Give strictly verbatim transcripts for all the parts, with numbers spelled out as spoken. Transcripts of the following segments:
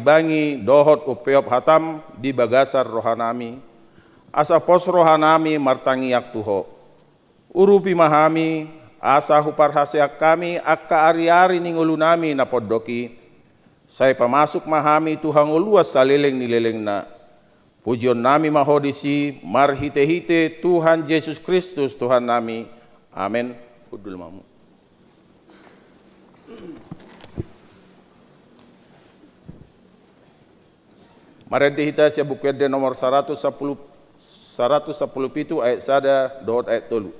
bangi dohot umpeop hataM di bagasan rohanami, asa pos rohanami martangiang tu Ho. Urupi ma hami, asa huparhaseang hami angka ariari ni ngolunami na pondok i, sai pamasuk ma hami tu hangoluan saleleng ni lelengna. Pujionnami ma Ho disi, marhitehite Tuhan Jesus Kristus Tuhannami. Amen. Hundul ma hamu. Marende hita sian Buku Ende nomor saratus sampulu, saratus sampulu pitu ayat sada dohot ayat tolu.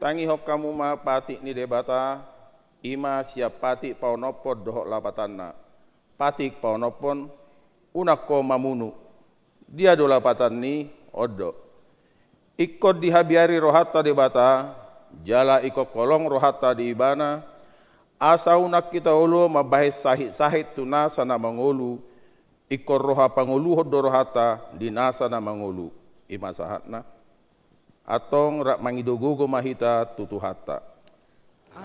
Tangihon hamu ma patik ni Debata, i ma sian patik paonomhon dohot lapatanna. Patik paonomhon, unang ho mamunu. Dia do lapatan ni? On do. Ingkon dihabiari rohanta Debata, jala ingkon holong rohanta di Ibana, asa unang hita olo mambahen sahit-sahit tu nasa na mangolu, ingkon roha pangoluhon do rohanta di nasa na mangolu. I ma sahatna. Antong rap mangido gogo ma hita tu Tuhanta.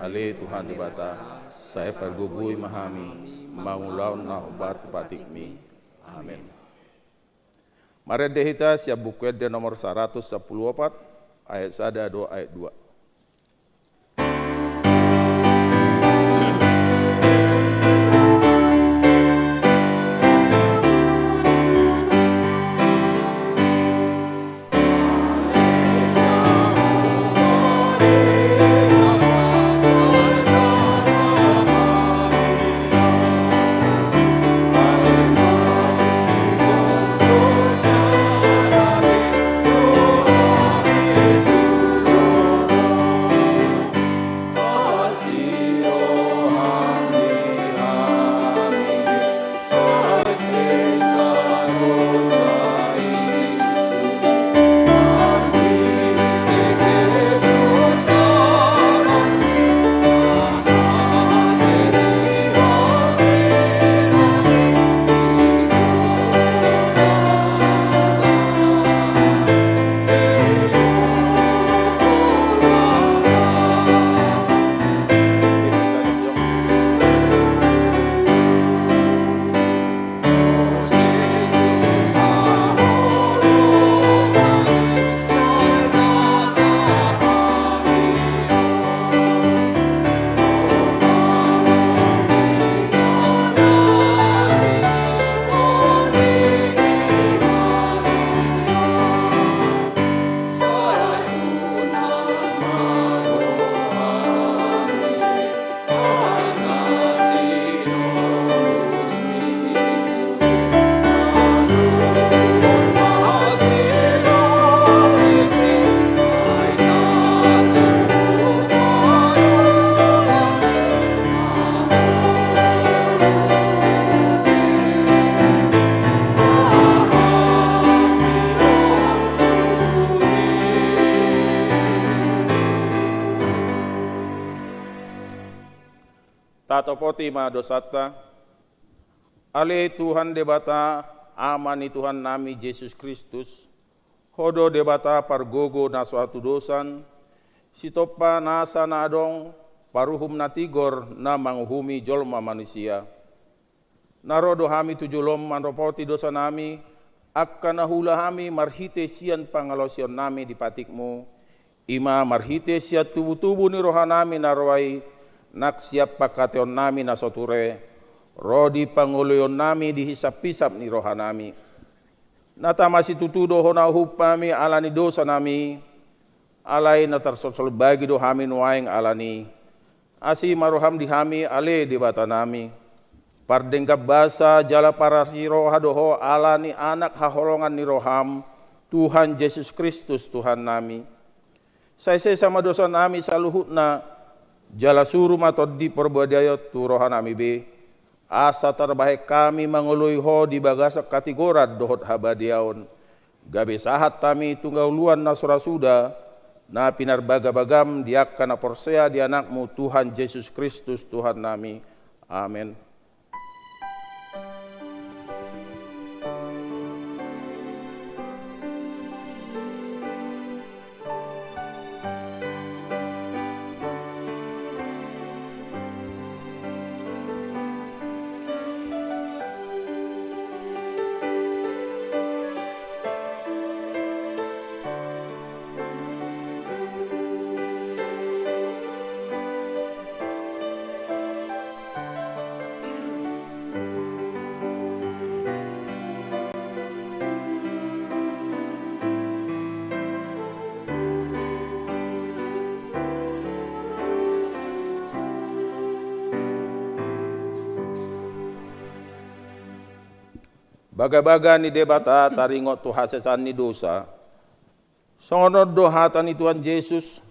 Ale Tuhan Debata, sai pargogoi ma hami mangulahon na hombar tu patikmi. Amen. Marende hita sian Buku Ende nomor saratus sampulu opat, ayat sada dohot ayat dua. Topoti ma dosanta. Ale Tuhan Debata, Ama ni Tuhannami Jesus Kristus, Ho do Debata pargogo na so hatudosan, sitompa nasa na adong, paruhum na tigor na manguhumi jolma manisia. Na ro do hami tu jolom mandopoti dosanami, angka na huula hami marhite sian pangalaosionnami di patikmu, i ma marhite sian tubutubu ni rohanami na roa i, nang sian pangkataionnami na so ture, ro di pangoloionnami di hisaphisap ni rohanami. Na tama situtu do hona uhumpami ala ni dosanami, alai na tarsolsol bagi do hami nuaeng ala ni. Asi ma roham di hami ale Debatanami. Pardenggan basa jala parasi roha do ho ala ni Anak haholongan ni roham, Tuhan Jesus Kristus Tuhannami. Sai sesa ma dosanami saluhutna, jala suru ma Tondi Parbadia i tu rohanami be, asa tarbahen hami mangoloi ho di bagasan hatigoran dohot habadiaon, gabe sahat hami tu hangoluan na so ra suda, na pinarbagabagam di angka na porsea di Anakmu Tuhan Jesus Kristus Tuhannami. Amen. Bagabaga ni Debata taringot tu hasesaan ni dosa. Songon on do hata ni Tuhan Jesus,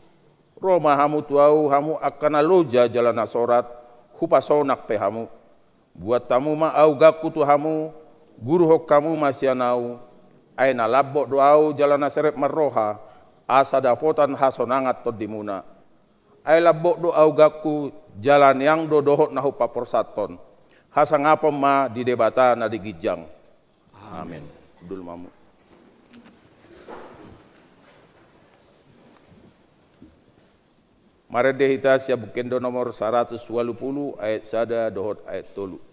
ro ma hamu tu Ahu, hamu angka na loja jala na sorat, hupasonang pe hamu. Buat hamu ma augangku tu hamu, guruhon hamu ma sian Ahu. Ai na lambok do Ahu jala na serep marroha, asa dapotan hasonangan tondimuna. Ai lambok do augangku, jala niang do dohot na hupaporsathon. Hasangapon ma di Debata na di ginjang. Amen. Hundul ma hamu. Marende hita sian Buku Ende nomor saratus ualu pulu, ayat sada dohot ayat tolu.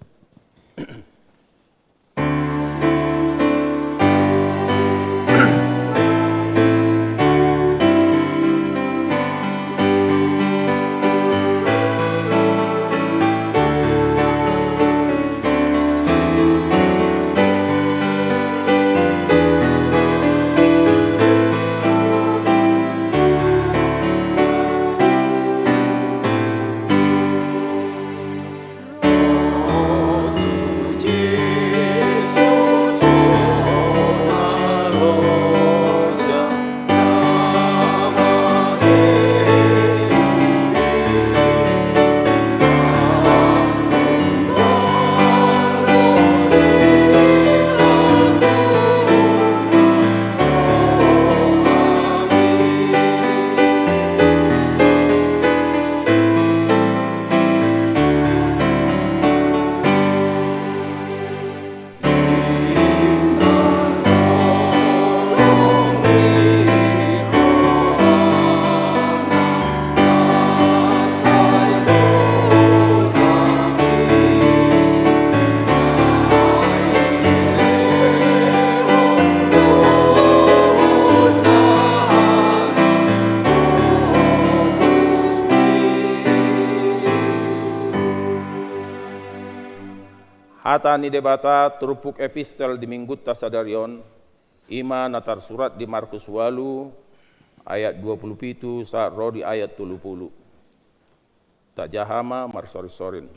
Hata ni Debata turpuk epistel di Minggunta sadari on, i ma na tarsurat di Markus ualu ayat dua pulu pitu sahat ro di ayat tolu pulu. Tajaha ma marsorinsorin.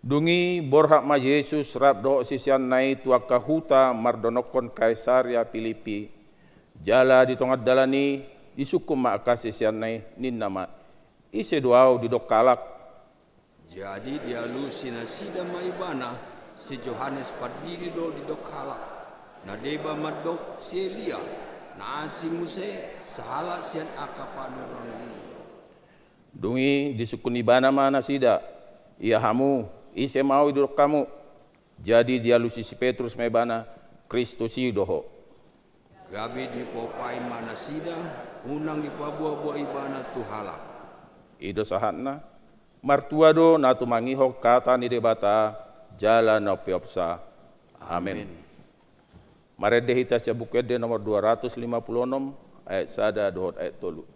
Dung i borhat ma Jesus rap dohot siseanna i tu angka huta mardonokkon Kaisarea Pilippi. Jala di tonga dalan i disungkun ma angka siseanna i, ninna ma: Ise do Ahu didok halak? Jadi dialusi nasida ma Ibana: Si Johannes Pandidi do didok halak, na deba mandok si Elia, na asing muse sahalak sian angka panurirang i do. Dung i disungkun Ibana ma nasida: Ia hamu, ise ma Ho didok hamu? Jadi dialusi si Petrus ma ibana: Kristus i do Ho. Gabe dipompahi ma nasida, unang dipaboaboa ibana tu halak. I do sahatna. Martua do na tumangihon hata ni Debata jala na umpeopsa. Amen. Amen. Marende hita sian Buku Ende nomor dua ratus lima puluh enam, ayat sada dohot ayat tolu.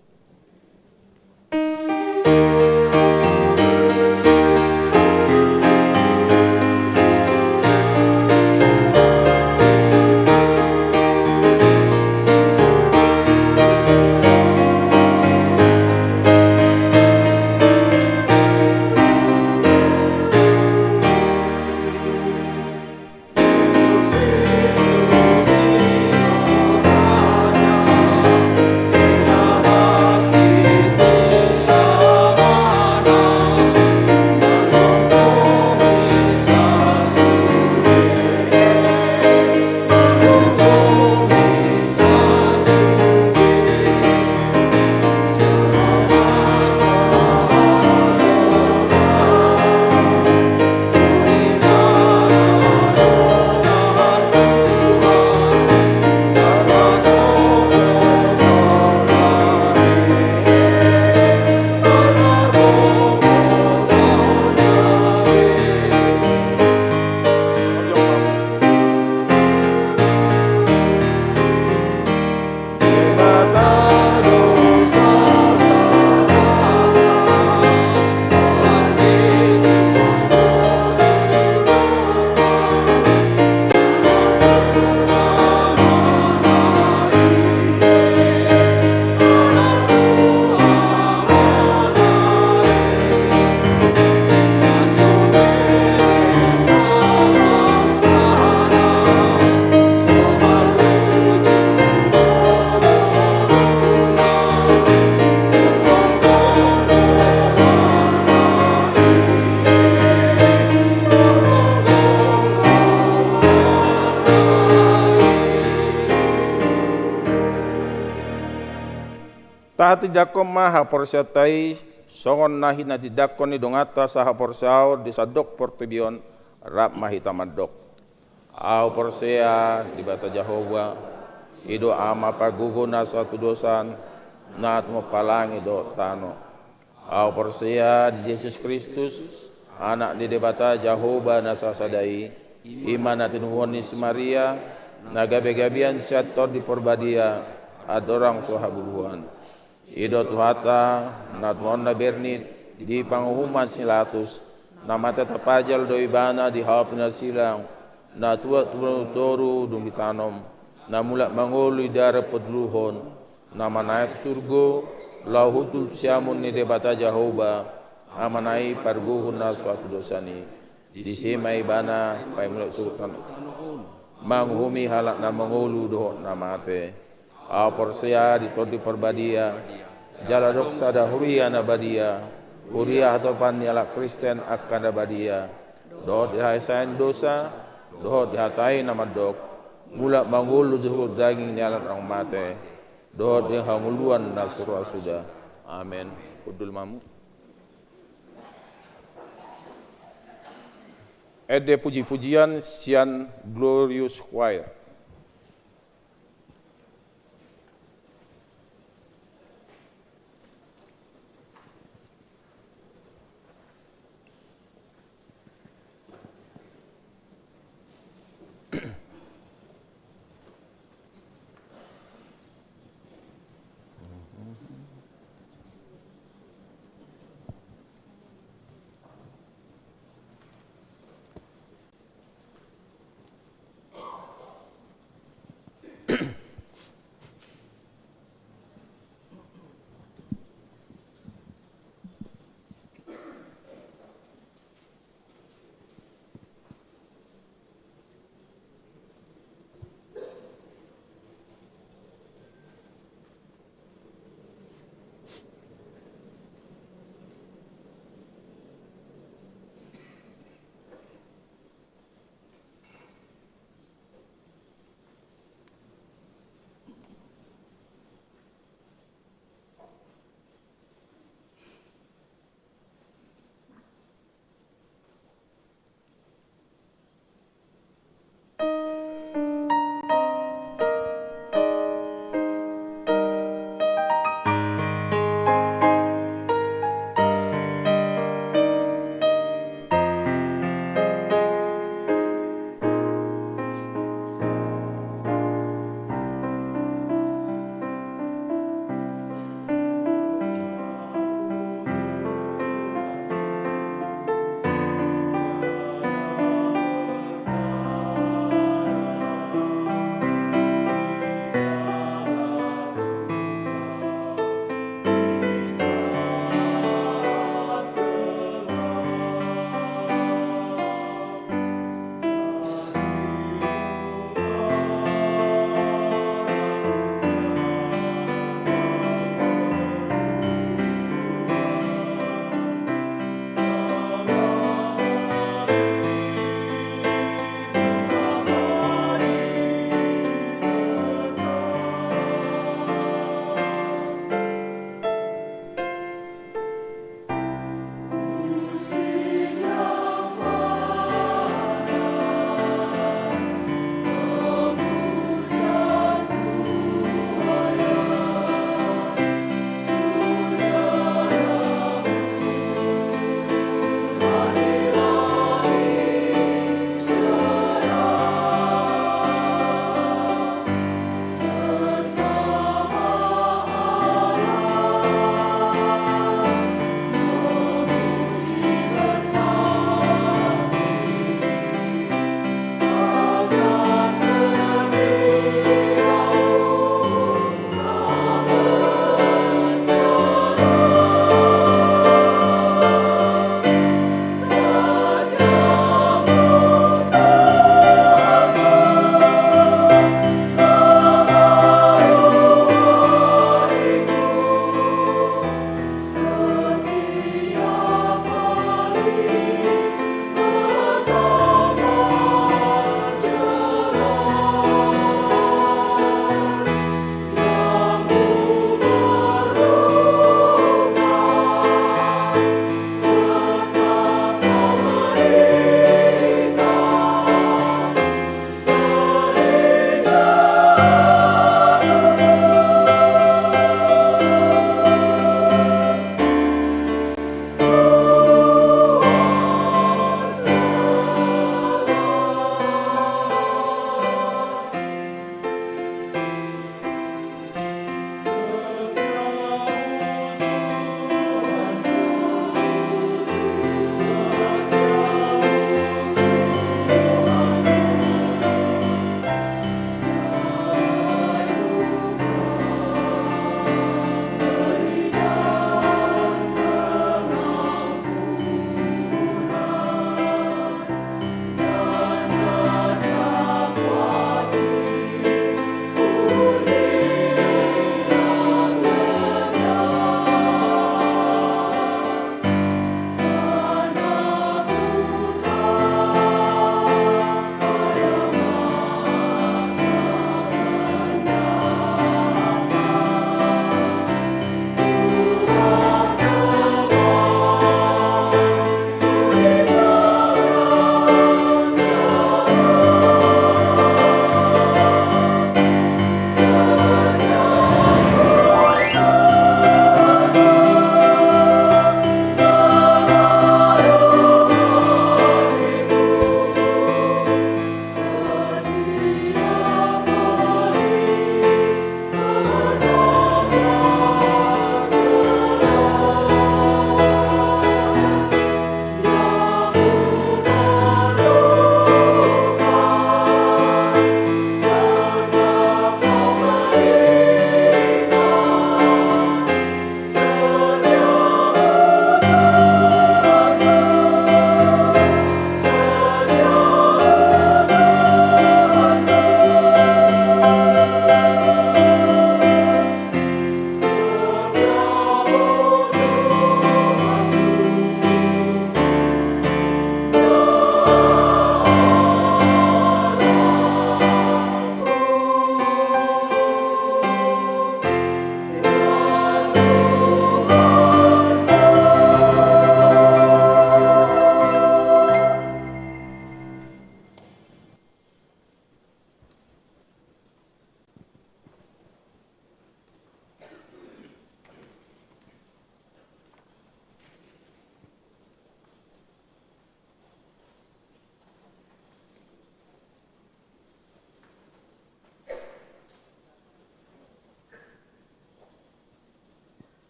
Tahatindangkon ma haporseaonta i, songon na hinatindangkon ni donganta sahaporseaon di sandok portibi on. Rap ma hita mandok: Ahu porsea di Debata Jahowa, i do Ama pargogo na so hatudosan, na tumompa langit dohot tano. Ahu porsea di Jesus Kristus, Anak ni Debata Jahowa na sasada i, i ma na tinubuhon ni si Maria, na gabegabean sian Tondi Parbadia, andorang so habubuhan. I do Tuhanta, na tumundalna bernit di panguhuman si Pilatus, na martetap ajal do Ibana di hau pinarsilang, na tuat tu banua toru dung ditanom, na mulak mangolu di ari patoluhon, na manaek tu surgo, laho hundul tu siamun ni Debata Jahowa, Amana i pargogo na so hatudosan i. Disi ma Ibana paimulak tu tano on, manguhumi halak na mangolu dohot na mate. Ahu porsea di Tondi Parbadia, jala adong sada huria na badia, huria hatopan ni halak Kristen angka na badia, dohot di haesaan dosa, dohot di hata i na mandok, mulak mangolu di suhut daging ni halak naung mate, dohot di hangoluan na so rasuda. Amen. Hundul ma hamu. Ende pujipujian sian Glorious Choir.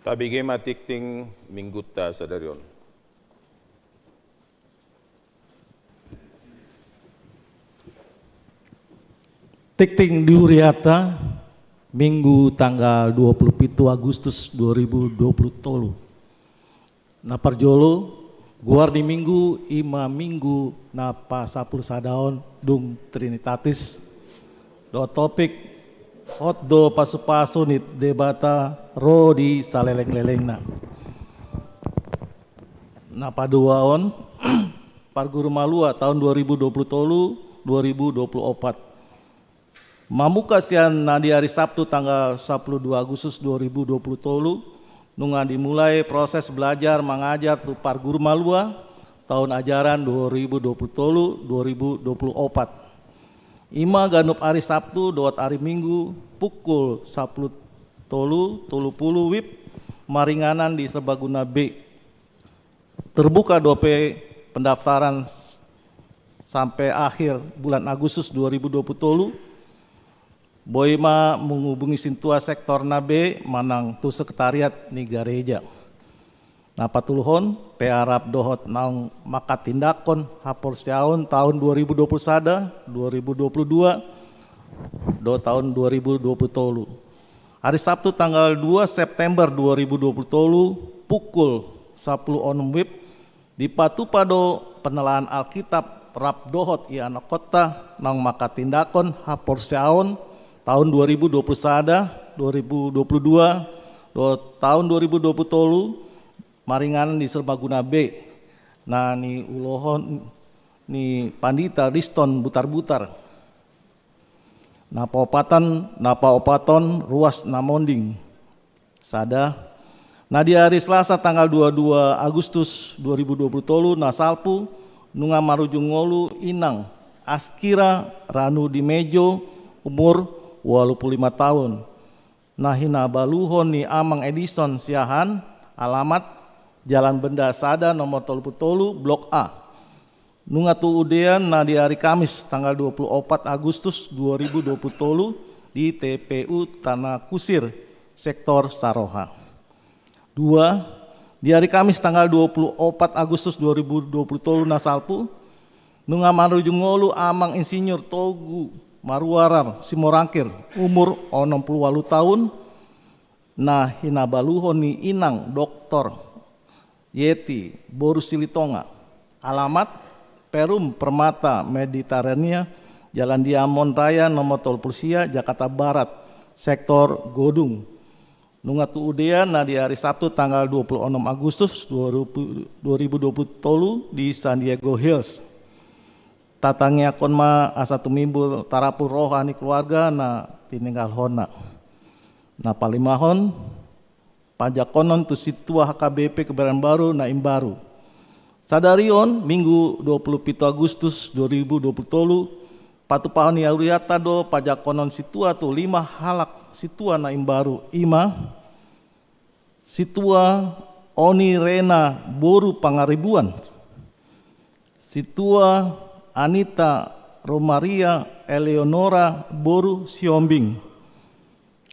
Pabege ma tingting mingguta sadari on. Tingting di huriata, Minggu tanggal dua puluh pitu Agustus dua ribu dua puluh tolu. Na parjolo, goar ni Minggu i ma Minggu na pasapuluh sadaon dung Trinitatis. Dohot topik, hot do pasupasu ni Debata ro di salelenglelengna. Na paduaon, parguru malua taon dua ribu dua puluh tolu, dua ribu dua puluh opat. Mamungka sian na di ari Sabtu tanggal sapuluh dua Agustus dua ribu dua puluh tolu, nunga dimulai proses belajar mangajar tu parguru malua taon ajaran dua ribu dua puluh tolu, dua ribu dua puluh opat. I ma ganup ari Sabtu dohot ari Minggu pukul sapuluh tolu tolu puluh wib, maringanan di Serbaguna B. Terbuka dope pendaftaran s-, sampe akhir bulan Agustus dua ribu dua puluh tolu. Boi ma menghubungi sintua sektorna be manang tu sekretariat ni gareja. Na patoluhon, pe rap dohot naung manghatindanghon haporseaon taon dua ribu dua puluh sada, dua ribu dua puluh dua, dohot taon dua ribu dua puluh tolu. Ari Sabtu tanggal dua September dua ribu dua puluh tolu, pukul sapuluh onom wib, dipatupa do penelaan Alkitab rap dohot ianakhonta naung manghatindanghon haporseaon taon dua ribu dua puluh sada, dua ribu dua puluh dua, dohot taon dua ribu dua puluh tolu, maringanan di Serbaguna B, na niulohon ni Pandita Riston Butarbutar. Na paopatan, na paopathon, ruas na monding. Sada, na di ari Selasa tanggal dua puluh dua Agustus dua ribu dua puluh tolu na salpu, nunga marujung ngolu inang Askira Ranu Dimejo, umur ualu pulu lima taon. Na hinabaluhon ni Amang Edison Siahaan, alamat Jalan Benda sada, nomor tolu pulu tolu, Blok A. Nunga tuudean na di ari Kamis tanggal dua pulu opat Agustus dua ribu dua pulu tolu di T P U Tanah Kusir, sektor Saroha. Dua, di ari Kamis tanggal dua pulu opat Agustus dua ribu dua pulu tolu na salpu, nunga marujung ngolu Amang Insinyur Togu Maruarar Simorangkir, umur onom pulu ualu taon, na hinabaluhon ni inang Doktor Yeti boru Silitonga. Alamat Perum Permata Mediterania, Jalan Diamond Raya nomor tolu pulu sia, Jakarta Barat, sektor Godung. Nunga tuudean na di ari Sabtu tanggal dua pulu onom Agustus dua ribu dua pulu tolu di San Diego Hills. Tatangiangkon ma asa tumimbo tarapul roha ni keluarga na tininggalhonna. Na palimahon, pajakonon tu sintua H K B P Kebayoran Baru na imbaru. Sadari on, Minggu dua pulu pitu Agustus dua ribu dua pulu tolu, patupahon ni huriata do pajakonon sintua tu lima halak sintua na imbaru, i ma: Sintua Oni Rena boru Pangaribuan, Sintua Anita Romaria Eleonora boru Sihombing,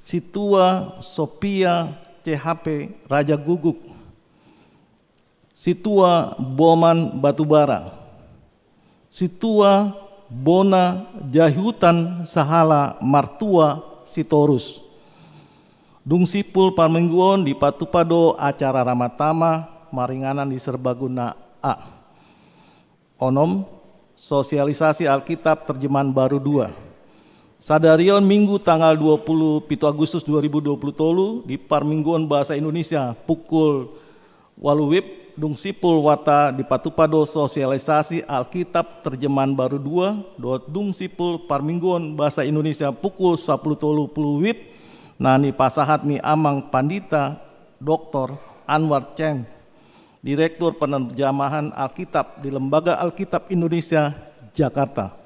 Sintua Sopia C H P Raja Guguk, Sintua Boman Batubara, Sintua Bona Jahihutan sahala martua Sitorus. Dung simpul parmingguon dipatupa do acara Ramatama maringanan di Serbaguna A. Onom, sosialisasi Alkitab terjemahan baru dua. Sadari on Minggu tanggal dua pulu pitu Agustus dua ribu dua pulu tolu di parmingguon bahasa Indonesia pukul ualu wib, dung simpul warta dipatupa do sosialisasi Alkitab terjemahan baru dua, dohot dung simpul parmingguon bahasa Indonesia pukul sapuluh tolu pulu wib, na nipasahat ni Amang Pandita Doktor Anwar Cem, Direktur Penerjemahan Alkitab di Lembaga Alkitab Indonesia, Jakarta.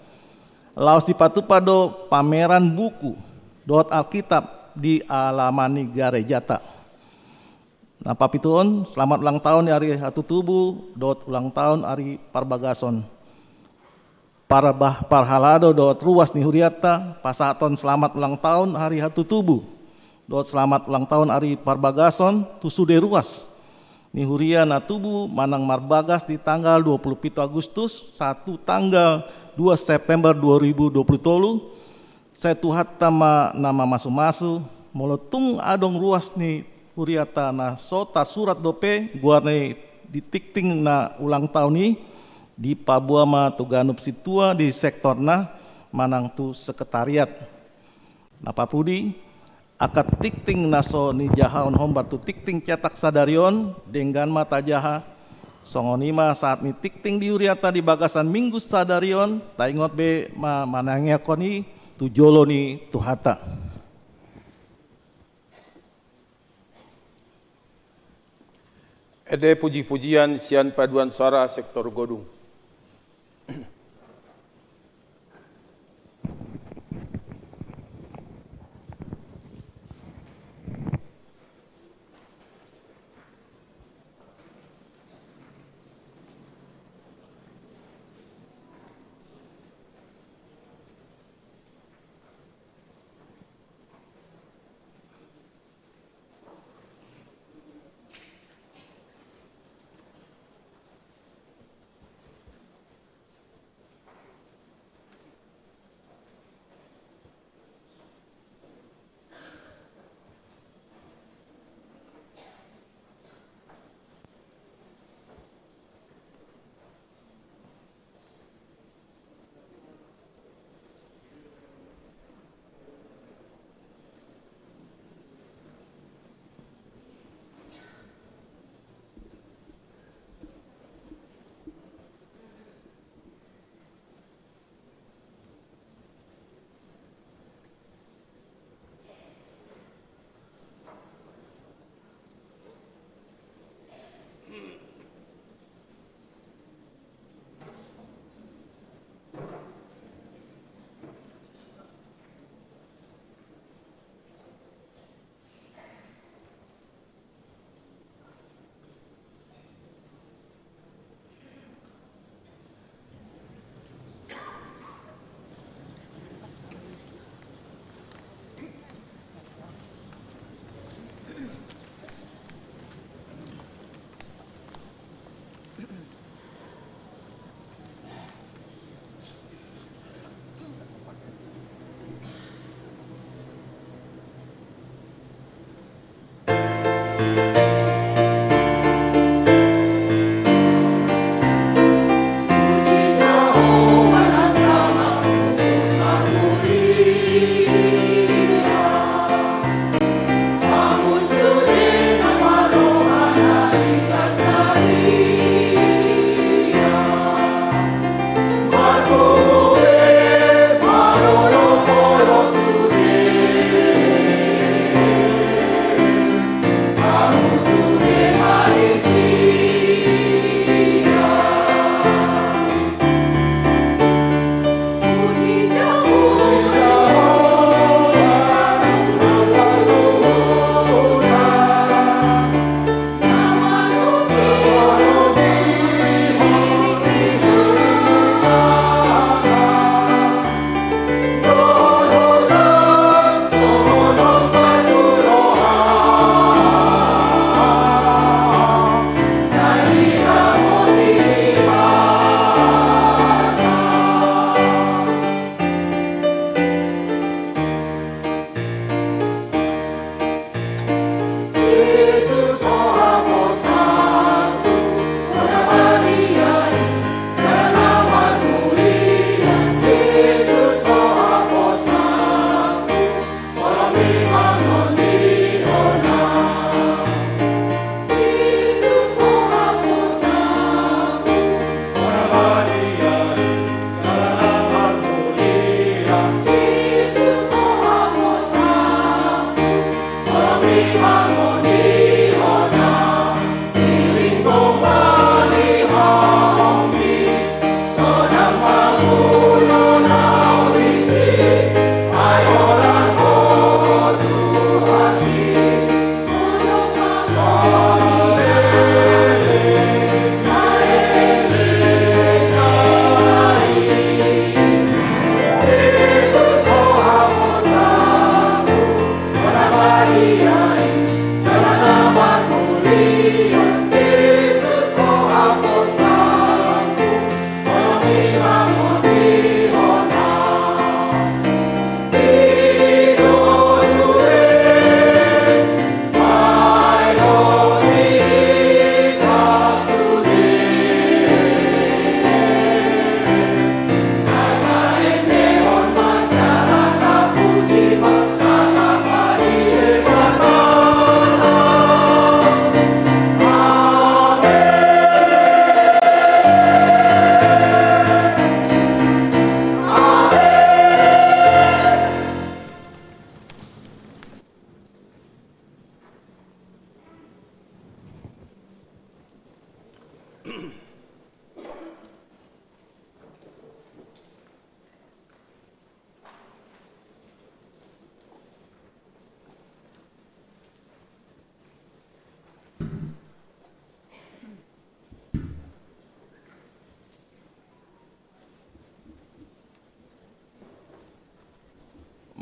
Laos dipatupa do pameran buku dohot Alkitab di alaman ni garejata. Na papituhon, selamat ulang tahun ni ari hatutubu dohot ulang tahun ari parbagason. Parbah-, parhalado dohot ruas ni huriatta pasahathon selamat ulang tahun ari hatutubu dohot selamat ulang tahun ari parbagason tu sude ruas ni huria na tubu manang marbagas di tanggal dua puluh pitu Agustus sahat tu tanggal dua September dua ribu dua puluh tolu. Sai Tuhanta ma na mamasumasu, molo tung adong ruas ni huriata na so tasurat dope goarna i di tingting na ulang tahun i, dipaboa ma tu ganup sintua di sektorna manang tu sekretariat. Na papudi, angka tingting na so nijahahon hombar tu tingting cetak sadari on, denggan ma tajaha. Songon i ma sahat ni tingting di huriata di bagasan minggu sadari on, taingot be ma manangiangkon i tu jolo ni Tuhanta. Ende puji-pujian sian paduan suara sektor Godung.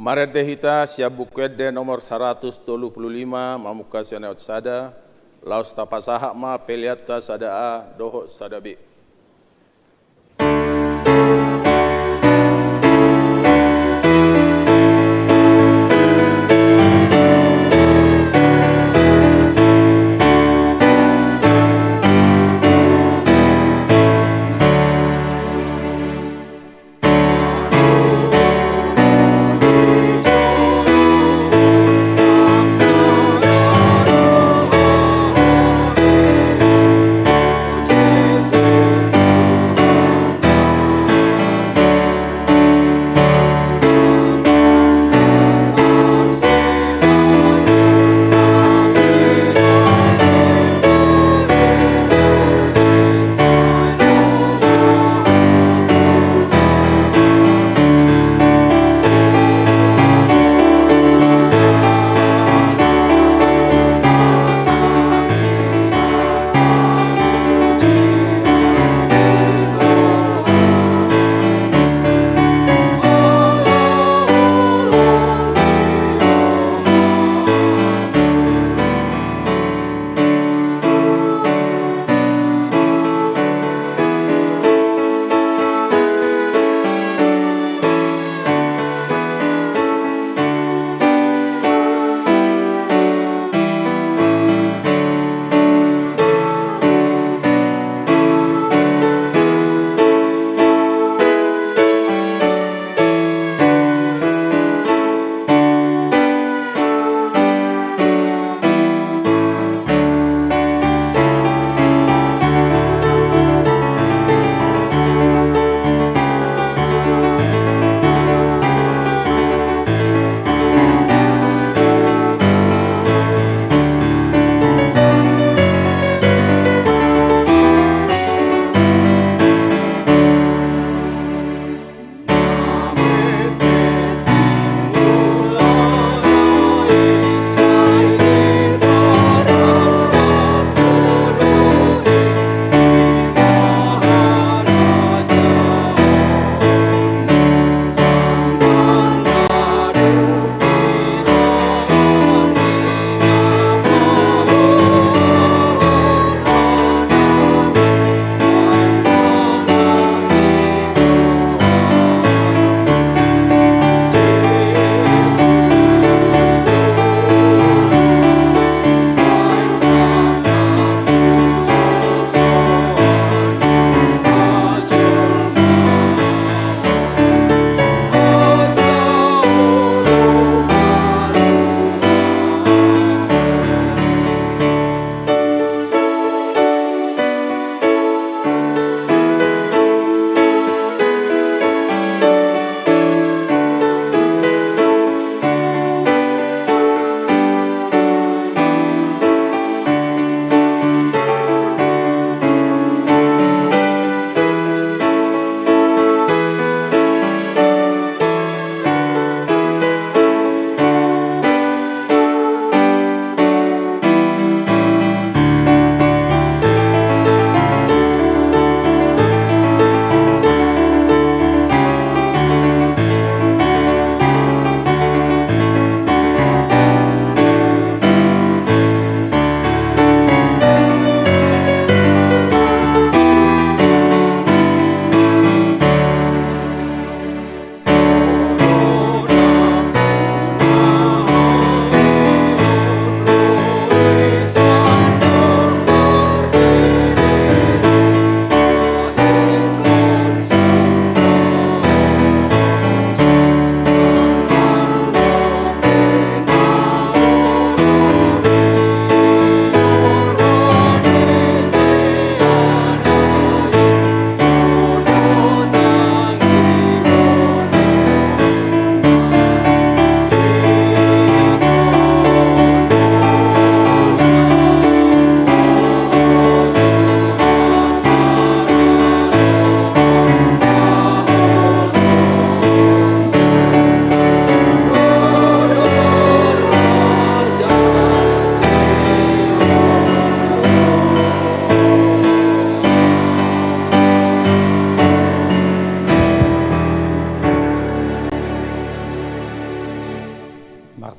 Marende hita sian Buku Ende nomor saratus tolu pulu lima, mamungka sian ayat sada, laos tapasahat ma peleanta sada A dohot sada B.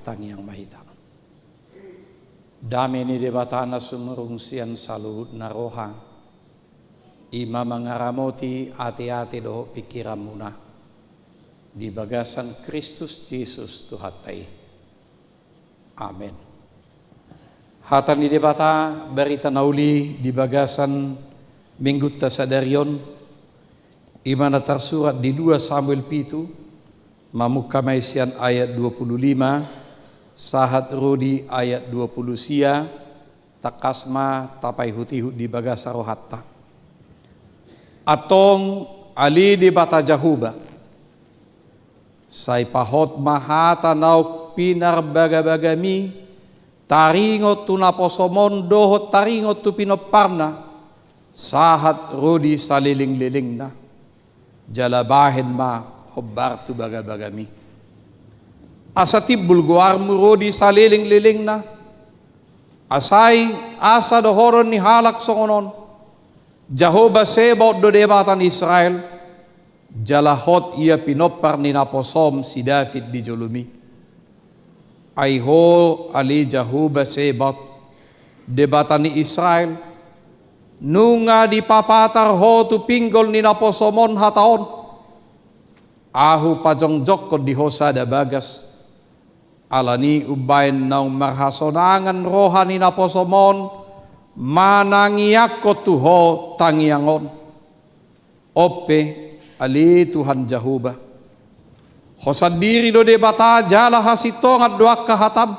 Tangiang ma hita. Dame ni Debata na sumurung sian saluhutna roha, i ma mangaramoti ateate dohot pingkiranmuna di bagasan Kristus Jesus Tuhanta i. Amen. Hata ni Debata, barita na uli di bagasan minggunta sadari on, i ma na tarsurat di dua Samuel pitu, mamungka ma i sian ayat dua puluh lima sahat ro di ayat dua puluh sia, tangkas ma tapaihutihut di bagasan rohanta. Antong, ale Debata Jahowa, sai pahot ma hata naung pinarbagabagami, taringot tu naposom on dohot taringot tu pinomparna, sahat ro di salelenglelengna. Jala bahen ma hombar tu bagabagami. Asa timbul goarmu ro di salelenglelengna. Asa i, asa dohonon ni halak songon on: Jahowa Sebaot do Debata ni Israel, jala hot ia pinompar ni naposom si David di jolomi. Ai ho, ale Jahowa Sebaot, Debata ni Israel, nunga dipapatar ho tu pinggol ni naposom on hata on: Ahu pajongjongkon di ho sada bagas. Alani i umbahen naung marhasonangan roha ni naposom on manangiangkon tu ho tangiang on. On pe, ale Tuhan Jahowa, ho sandiri do Debata jala hasintongan do angka hatam.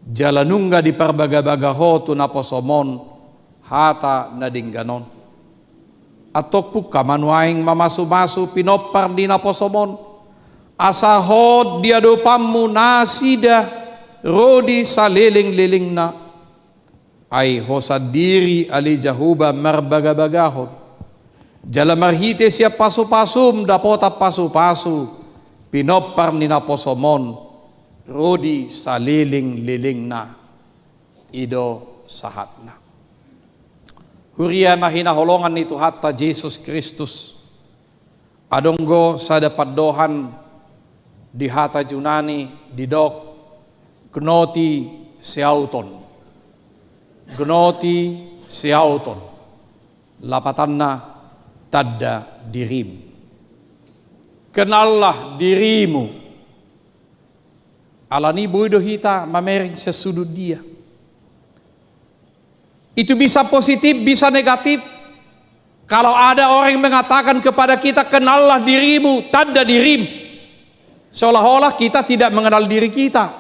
Jala nunga diparbagabaga ho tu naposom on hata na denggan on. Antong pungka ma nuaeng mamasumasu pinompar ni naposom on, asa hot di adopanmu nasida ro di salelenglelengna. Ai ho sandiri, ale Jahowa, marbagabagahon, jala marhite sian pasupasum dapotan pasupasu pinompar ni naposom on ro di salelenglelengna. I do sahatna. Huria na hinaholongan ni Tuhanta Jesus Kristus, adong do sada pandohan di hata Junani didok gnoti se auton. Gnoti se auton. Lapatanna, tanda dirim. Kenallah dirimu. Alani i boi do hita mamereng sian sudut dia. Itu bisa positif, bisa negatif. Kalau ada orang yang mengatakan kepada kita, "Kenallah dirimu," tanda dirim. Seolah-olah kita tidak mengenal diri kita.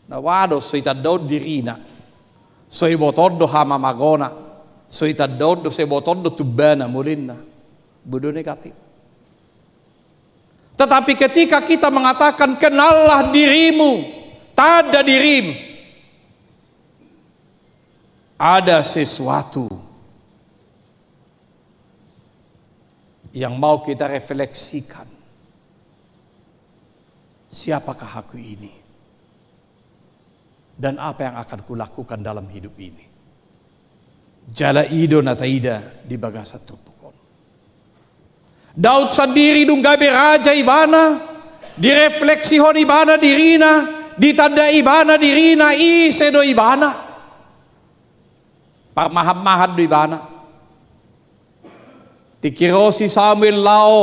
Na, waduh, so itandaon dirina. So ibotoon do hamamangona. So itandaon do, so ibotoon do tumbana, molenna. Boi do negatif. Tetapi ketika kita mengatakan, "Kenallah dirimu," tanda dirim, ada sesuatu yang mau kita refleksikan. Siapakah aku ini? Dan apa yang akan kulakukan dalam hidup ini? Jala i do na taida di bagasan turpuk on. Daud sandiri dung gabe raja ibana, direfleksihon ibana dirina, ditanda ibana dirina, ise do ibana. Parmahanmahan do ibana. Tingki ro si Samuel laho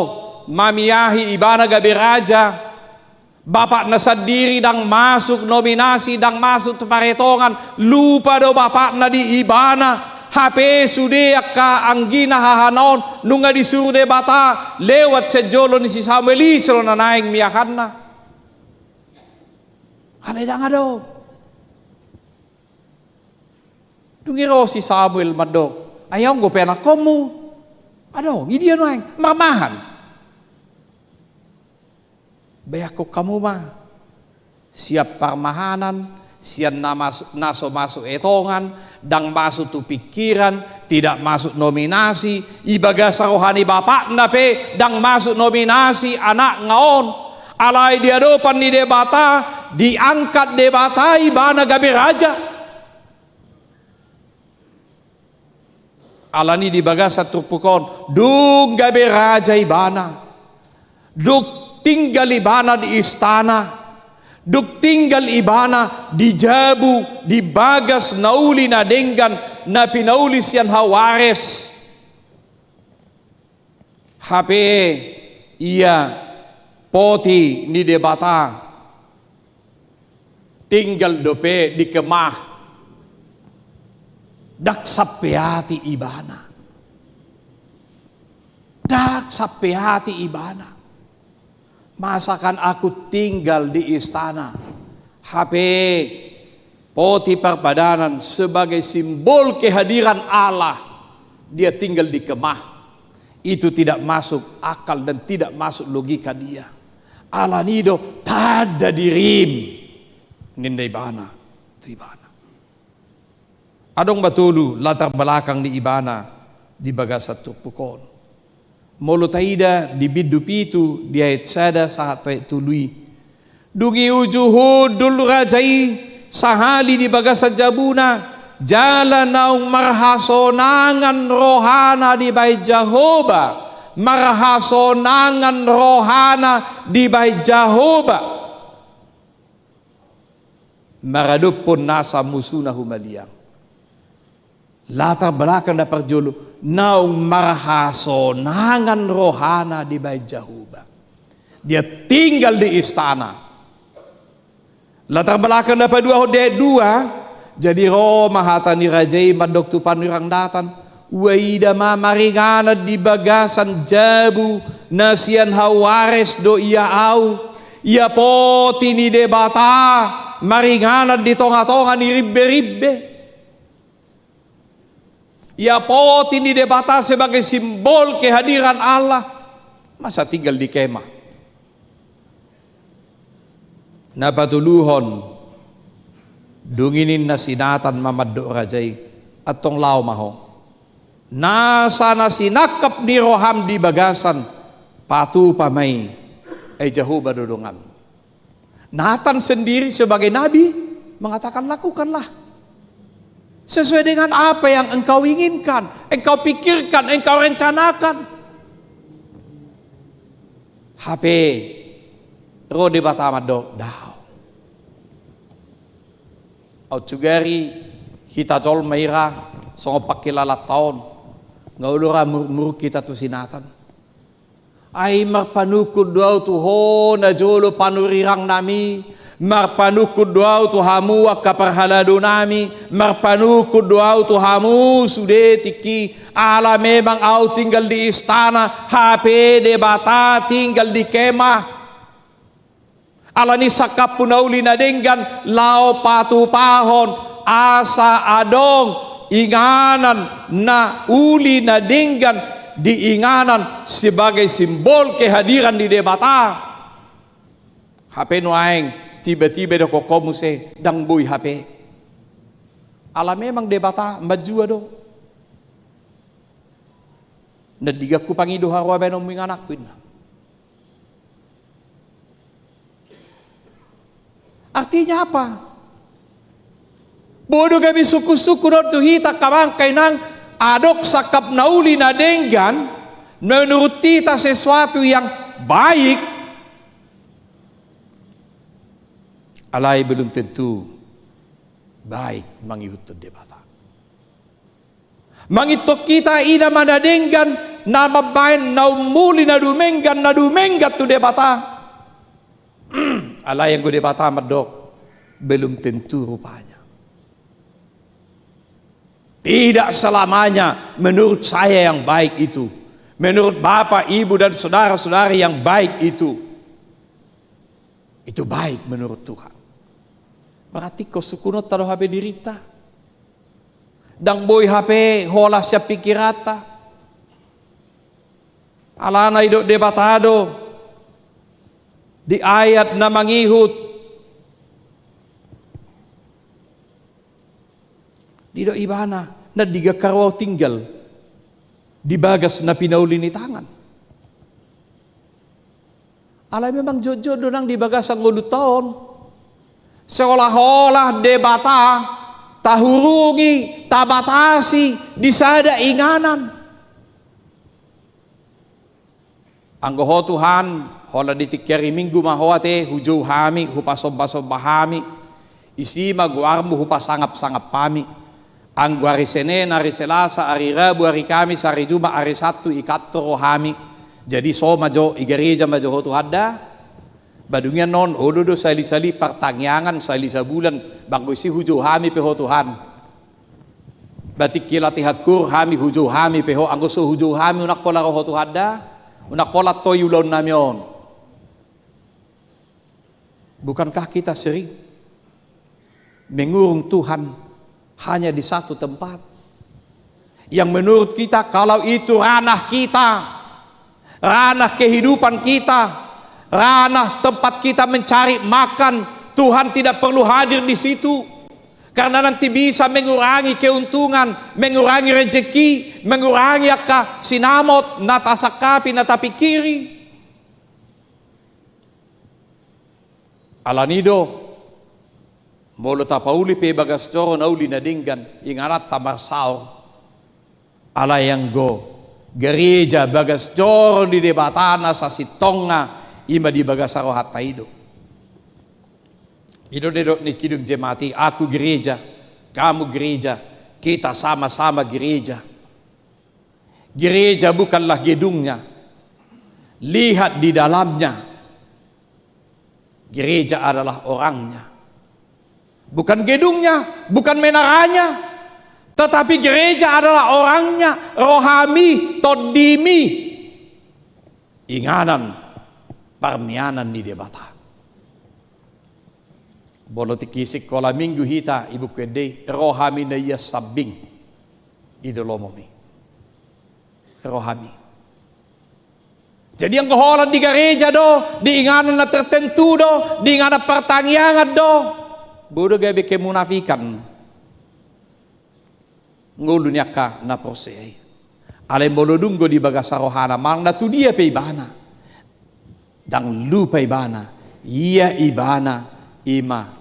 mamiahi ibana gabe raja, bapakna sandiri ndang masuk nominasi, ndang masuk tu paretongan, lupa do bapakna di ibana. Hape sude angka anggina hahanaon, nunga disuru Debata lewat sian jolo ni si Samuel, ise do na naeng miahanna. Alai ndang adong. Dung i ro si Samuel mandok, "Ai on dope anakkonmu?" "Adong, i dia nuaeng?" "Marmahan." "Baenkon hamu ma sian parmahanan, sian na mas-, na so masuk etongan, ndang masuk tu pingkiran, tidak masuk nominasi, i bagasan roha ni bapakna pe ndang masuk nominasi anakna on. Alai di adopan ni Debata, diangkat Debata ibana gabe raja." Alani i di bagasan turpuk on, dung gabe raja ibana, dung tinggal ibana di istana, Dung tinggal ibana di jabu, di bagas na uli na denggan, na pinauli sian hau Ares. Hape ia poti ni Debata tinggal dope di kemah. Ndang sampe ate ibana. Ndang sampe ate ibana. Masakan aku tinggal di istana. Hape poti parpadanan sebagai simbol kehadiran Allah, dia tinggal di kemah. Itu tidak masuk akal dan tidak masuk logika dia. Alani do tanda dirim, ninna ibana tu ibana. Adong ma tolu latar belakang ni ibana di bagasan turpuk on. Molo taida di bindu pitu di ayat sada sahat tu ayat tolu i. Dung i uju hundul raja i sahali di bagasan jabuna, jala naung marhasonangan rohana dibahen Jahowa, marhasonangan rohana dibahen Jahowa. Maradophon nasa musuna humaliang. Latar belakang na parjolo, naung marhasonangan rohana dibahen Jahowa. Dia tinggal di istana. Latar belakang na paduahon di ayat dua, jadi ro ma hata ni raja i mandok tu panurirang datan, huaida ma maringanan di bagasan jabu na sian hau Ares do ia au, ia poti ni Debata maringanan di tonga-tonga ni rimbe-rimbe. Ia poti ni Debata sebagai simbol kehadiran Allah, masa tinggal di kemah. Na patoluhon, dung i ninna si Natan ma mandok raja i, antong laho ma ho. Nasa na sinangkap ni roham di bagasan, patupa ma i, ai Jahowa do donganmu. Natan sendiri sebagai nabi mengatakan, lakukanlah sesuai dengan apa yang engkau inginkan, engkau pikirkan, engkau rencanakan. Hape ro Debata mandok, daong. Au sugari hita jolma ira songon pangkilalanta on, nga olo ra mur-, muruk hita tu si Natan. Ai marpanungkun do au tu ho najolo panurirang nami, marpanungkun do au tu hamu angka parhalado nami, marpanungkun do au tu hamu sude tingki, ala memang au tinggal di istana, hape Debata tinggal di kemah. Alani sangkapmu na uli na denggan laho patupahon, asa adong inganan na uli na denggan di inganan sebagai simbol kehadiran ni Debata. Hape nuaeng tiba-tiba didokkon ho muse, ndang boi hape. Ala memang Debata manjua do. Nandingan hupangido haroa baenonmu ingananku, inna. Artinya apa? Boi do gabe sungkun-sungkun on tu hita angka amang inang, adong sangkap na uli na denggan, menurut hita sesuatu yang baik, alai belum tentu baik mangihuthon Debata. Mangihut hita i nama na denggan, na mambaen na umuli na dumenggan, na dumenggan tu Debata. Alai anggo Debata mandok, belum tentu rupanya. Tidak selamanya menurut saya yang baik itu. Menurut bapak, ibu, dan saudara-saudari yang baik itu, itu baik menurut Tuhan. Berarti ingkon sungkunonta do hape dirinta. Ndang boi hape holan sian pingkiranta. Alana didok Debata do di ayat na mangihut. Didok ibana, nandingan ro au tinggal di bagas na pinauli ni tangan. Alai memang jotjot do nang di bagasan ngolunta on. Seolah-olah Debata tahurungi, tabatasi di sada inganan. Anggo ho Tuhan, Pola di tingki ari Minggu ma ho ate hujou hami, hupasombasomba hami, isi ma goarmu hupasangapsangap hami. Anggo ari Senen, ari Selasa, ari Rabu, ari Kamis, ari Jumat, ari Sabtu, ikantor rohami. Jadi so ma jo, i gareja ma jo ho Tuhanda. Ba dung i annon, olo do salisali partangiangan, sali sabulan, ba anggo isi hujou hami pe ho Tuhan. Ba tingki latihan koor hami, hujou hami pe ho, anggo so hujou hami unang pola ro ho Tuhanda, unang pola antoi ulaon nami on. Bukankah kita sering mengurung Tuhan hanya di satu tempat yang menurut kita, kalau itu ranah kita, ranah kehidupan kita, ranah tempat kita mencari makan, Tuhan tidak perlu hadir di situ. Karena nanti bisa mengurangi keuntungan, mengurangi rezeki, mengurangi angka sinamot na tasangkapi, na tapikiri. Alani do, molo tapauli pe bagas joro na uli na denggan, ingananta marsaor. Alai anggo gareja bagas joro ni Debata na sasintongna, i ma di bagasan rohanta i do. I do didok ni Kidung Jemaat i, aku gereja, kamu gereja, kita sama-sama gereja. Gereja bukanlah gedungnya. Lihat di dalamnya. Gereja adalah orangnya. Bukan gedungnya, bukan menaranya, tetapi gereja adalah orangnya, rohami, tondimi, inganan parmianan ni Debata. Molo tingki sikola Minggu hita, ibuku ende i, rohami na ia sambing i do lomomi. Rohami. Jadi anggo holan di gareja do, di inganan na tertentu do, di inganan partangiangan do, boi do gabe kemunafikan ngolu ni angka na porsea i. Alai molo dung do di bagasan rohana, manang na tu dia pe ibana, ndang lupa ibana, ia ibana i ma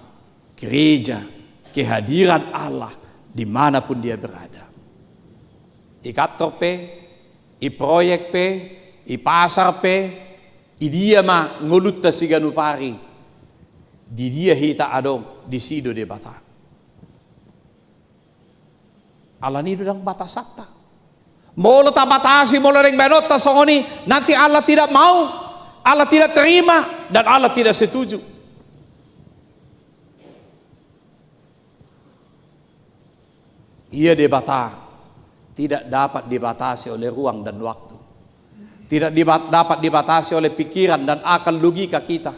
gereja, kehadiran Allah di mana pun dia berada. I kantor pe, i proyek pe, i pasar pe, i dia ma ngolunta siganup ari, di dia hita adong, disi do Debata. Alani do ndang batasanta. Molo tabatasi, molo naeng baenonta songon i, nanti Allah tidak mau, Allah tidak terima, dan Allah tidak setuju. Ia Debata tidak dapat dibatasi oleh ruang dan waktu. Tidak dibat-, dapat dibatasi oleh pikiran dan akal logika kita.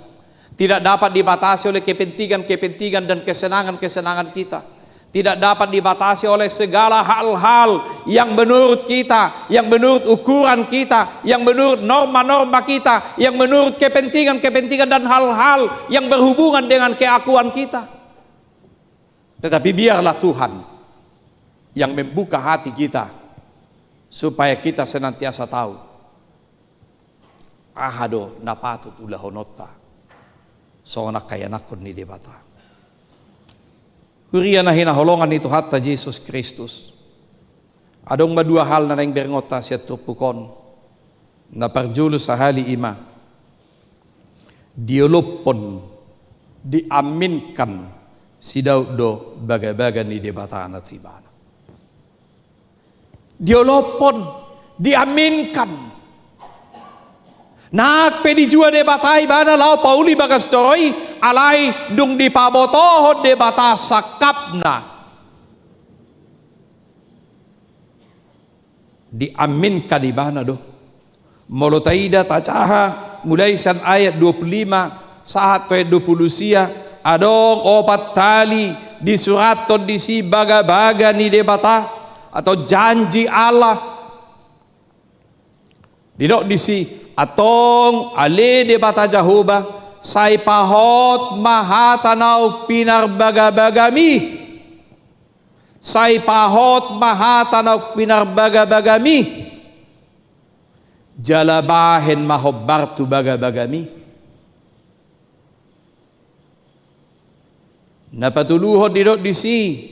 Tidak dapat dibatasi oleh kepentingan-kepentingan dan kesenangan-kesenangan kita. Tidak dapat dibatasi oleh segala hal-hal yang menurut kita, yang menurut ukuran kita, yang menurut norma-norma kita, yang menurut kepentingan-kepentingan dan hal-hal yang berhubungan dengan keakuan kita. Tetapi biarlah Tuhan yang membuka hati kita, supaya kita senantiasa tahu aha do na patut ulahononta songon angka ianakhon ni Debata. Huria na hinaholongan ni Tuhanta Jesus Kristus, adong ma dua hal na naeng berengonta sian turpuk on. Na parjolo sahali i ma, diolophon, diaminkan si Daud do bagabaga ni Debata na tu ibana. Diolophon, diaminkan. Nang pe dijua Debata ibana laho pauli bagas joro i, alai dung dipabotohon Debata sangkapna, diaminkan ibana do. Molo taida, tajaha mulai sian ayat dua puluh lima sahat tu ayat dua puluh sia, adong opat hali disurathon disi bagabaga ni Debata atau janji Allah. Didok disi, antong ale Debata Jahowa, sai pahot ma hata naung pinarbagabagami. Sai pahot ma hata naung pinarbagabagami, jala bahen ma hombar tu bagabagami. Na patoluhon didok disi,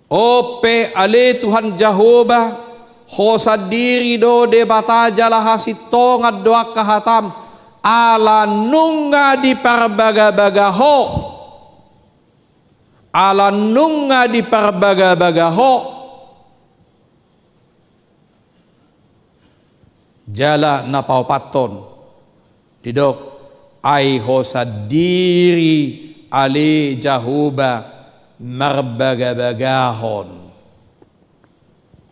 On pe ale Tuhan Jahowa, Ho sandiri do Debata jala hasintongan do angka hatam, ala nunga diparbagabaga Ho. Ala nunga diparbagabaga Ho. Jala na paopathon, didok, ai Ho sandiri ale Jahowa marbagabagahon.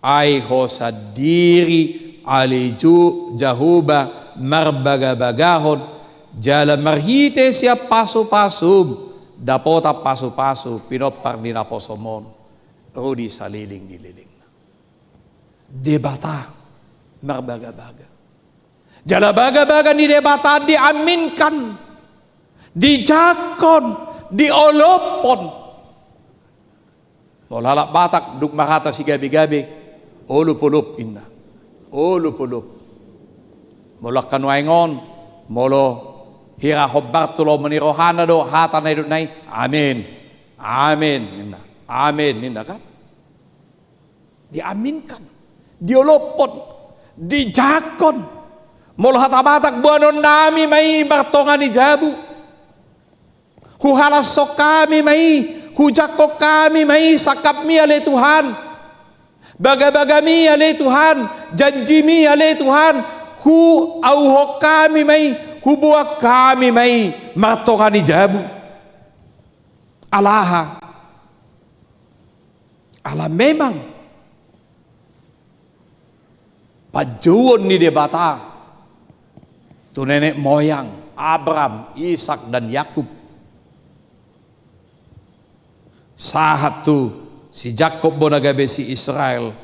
Ai Ho sandiri ale Ju-, Jahowa marbagabagahon, jala marhite sian pasupasum dapotan pasupasu pinompar ni naposom on ro di saleleng ni lelengna. Debata marbagabaga. Jala bagabaga ni Debata diaminkan, dijangkon, diolophon. Molo halak Batak dung marhata sigabegabe, olopolop inna. Olopolop. Molo angka nuaeng on, molo hira hombar tu lomo ni rohana do hata na nidokna i, amen. Amen inna. Amen inna kan. Diaminkan, diolophon, dijangkon. Molo hata Batak, boanonnami ma i martonga ni jabu. Huhalashon hami ma i, hujangkon hami ma i sangkapmi ale Tuhan. Bagabagami ale Tuhan, janjimi ale Tuhan, huauhon hami ma i, huboan hami ma i martonga ni jabu. Ala aha? Ala memang panjouon ni Debata tu nenek moyang Abraham, Ishak, dan Yakub. Sahat tu si Jakob bona gabe si Israel.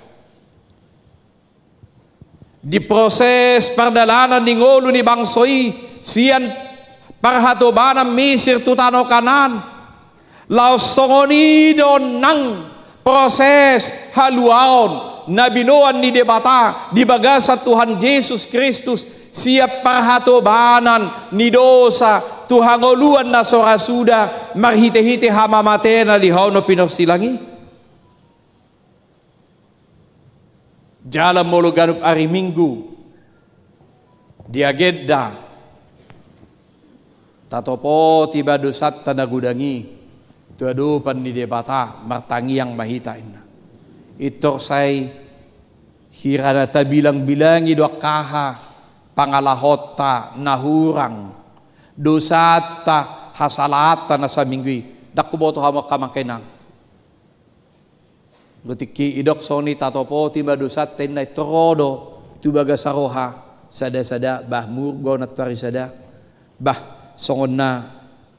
Diproses pardalanan ni ngolu ni bangso i sian parhatobanan Misir tu tano Kanaan. Laos songon i do nang proses haluaon na binoan ni Debata di bagasan Tuhan Jesus Kristus sian parhatobanan ni dosa tu hangoluan na so ra suda marhitehite hamamatena di hau na pinorsilang i. Jala molo ganup ari Minggu di agenda, tatopoti ma dosanta na godang i tu adopan ni Debata, martangiang ma hita inna. Pintor sai hira na tabilangbilangi do angka aha pangalahonta na hurang, dosanta, hasalaanta na saminggu i. Ndang huboto hamu angka amang inang. Anggo tingki didok songon i, tatopoti ma dosanta inna, pintor ro do tu bagasan roha sadasada, bah, muruk ho nantoari sada, bah, songon na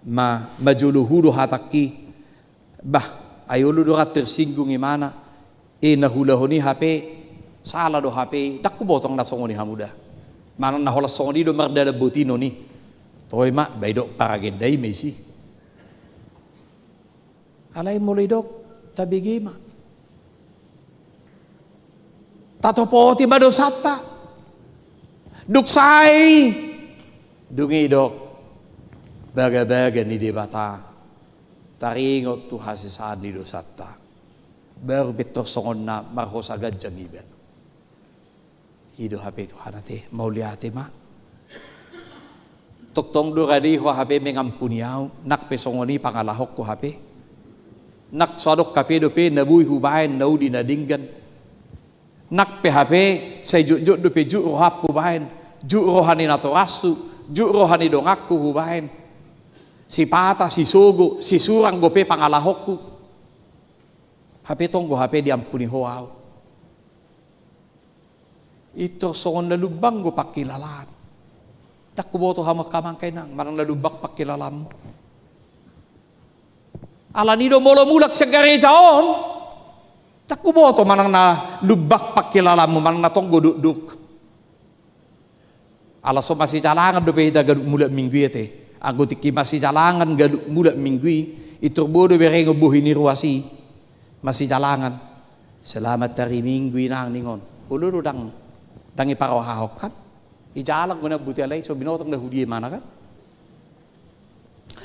ma-, manjolohu do hatangki, bah, ai olo do ra tersinggung imana, e, na huulahon i hape sala do hape i. Ndang huboto na songon i hamu da. Manang na holan songon i do mardalan botinon i. Toe ma, bah, didok paragenda i ma isi. Alai molo didok, tabege ma. Tatopoti ma dosanta. Dung sae i, dung i didok, bagabaga ni Debata taringot tu hasesaan ni dosanta. Baru pintor songon na marhosa ganjang iba. I do hape Tuhan ate, mauliate ma. Tongtong do rade ho hape mengampuni ahu, nang pe songon i pangalahonku hape. Nang so adong hape dope na boi hubaen na uli na denggan. Nang pe hape sai jotjot dope jut rohangku hubaen, jut roha ni natorashu, jut roha ni donganku hubaen. Sipata, sisogo, sisurang dope pangalahonku. Hape tong do hape diampuni ho ahu. Pintor songon na lumbang do pangkilalaan. Ndang huboto hamu angka amang inang, manang na lumbang pangkilalaanmu. Alani do molo mulak sian gareja on, ndang huboto manang na lumbang pangkilalaanmu, manang na tong do dokdok. Ala so masijalangan dope hita ganup mulak Minggu i ate. Anggo tingki masijalangan ganup mulak Minggu i, pintor boi do berengon bohi ni ruas i. Masijalangan. Selamat hari Minggu inang, ningon. Olo do, ndang, ndang iparohahon kan. Ijalang do na boti, alai so binoto nang na hudia imana kan.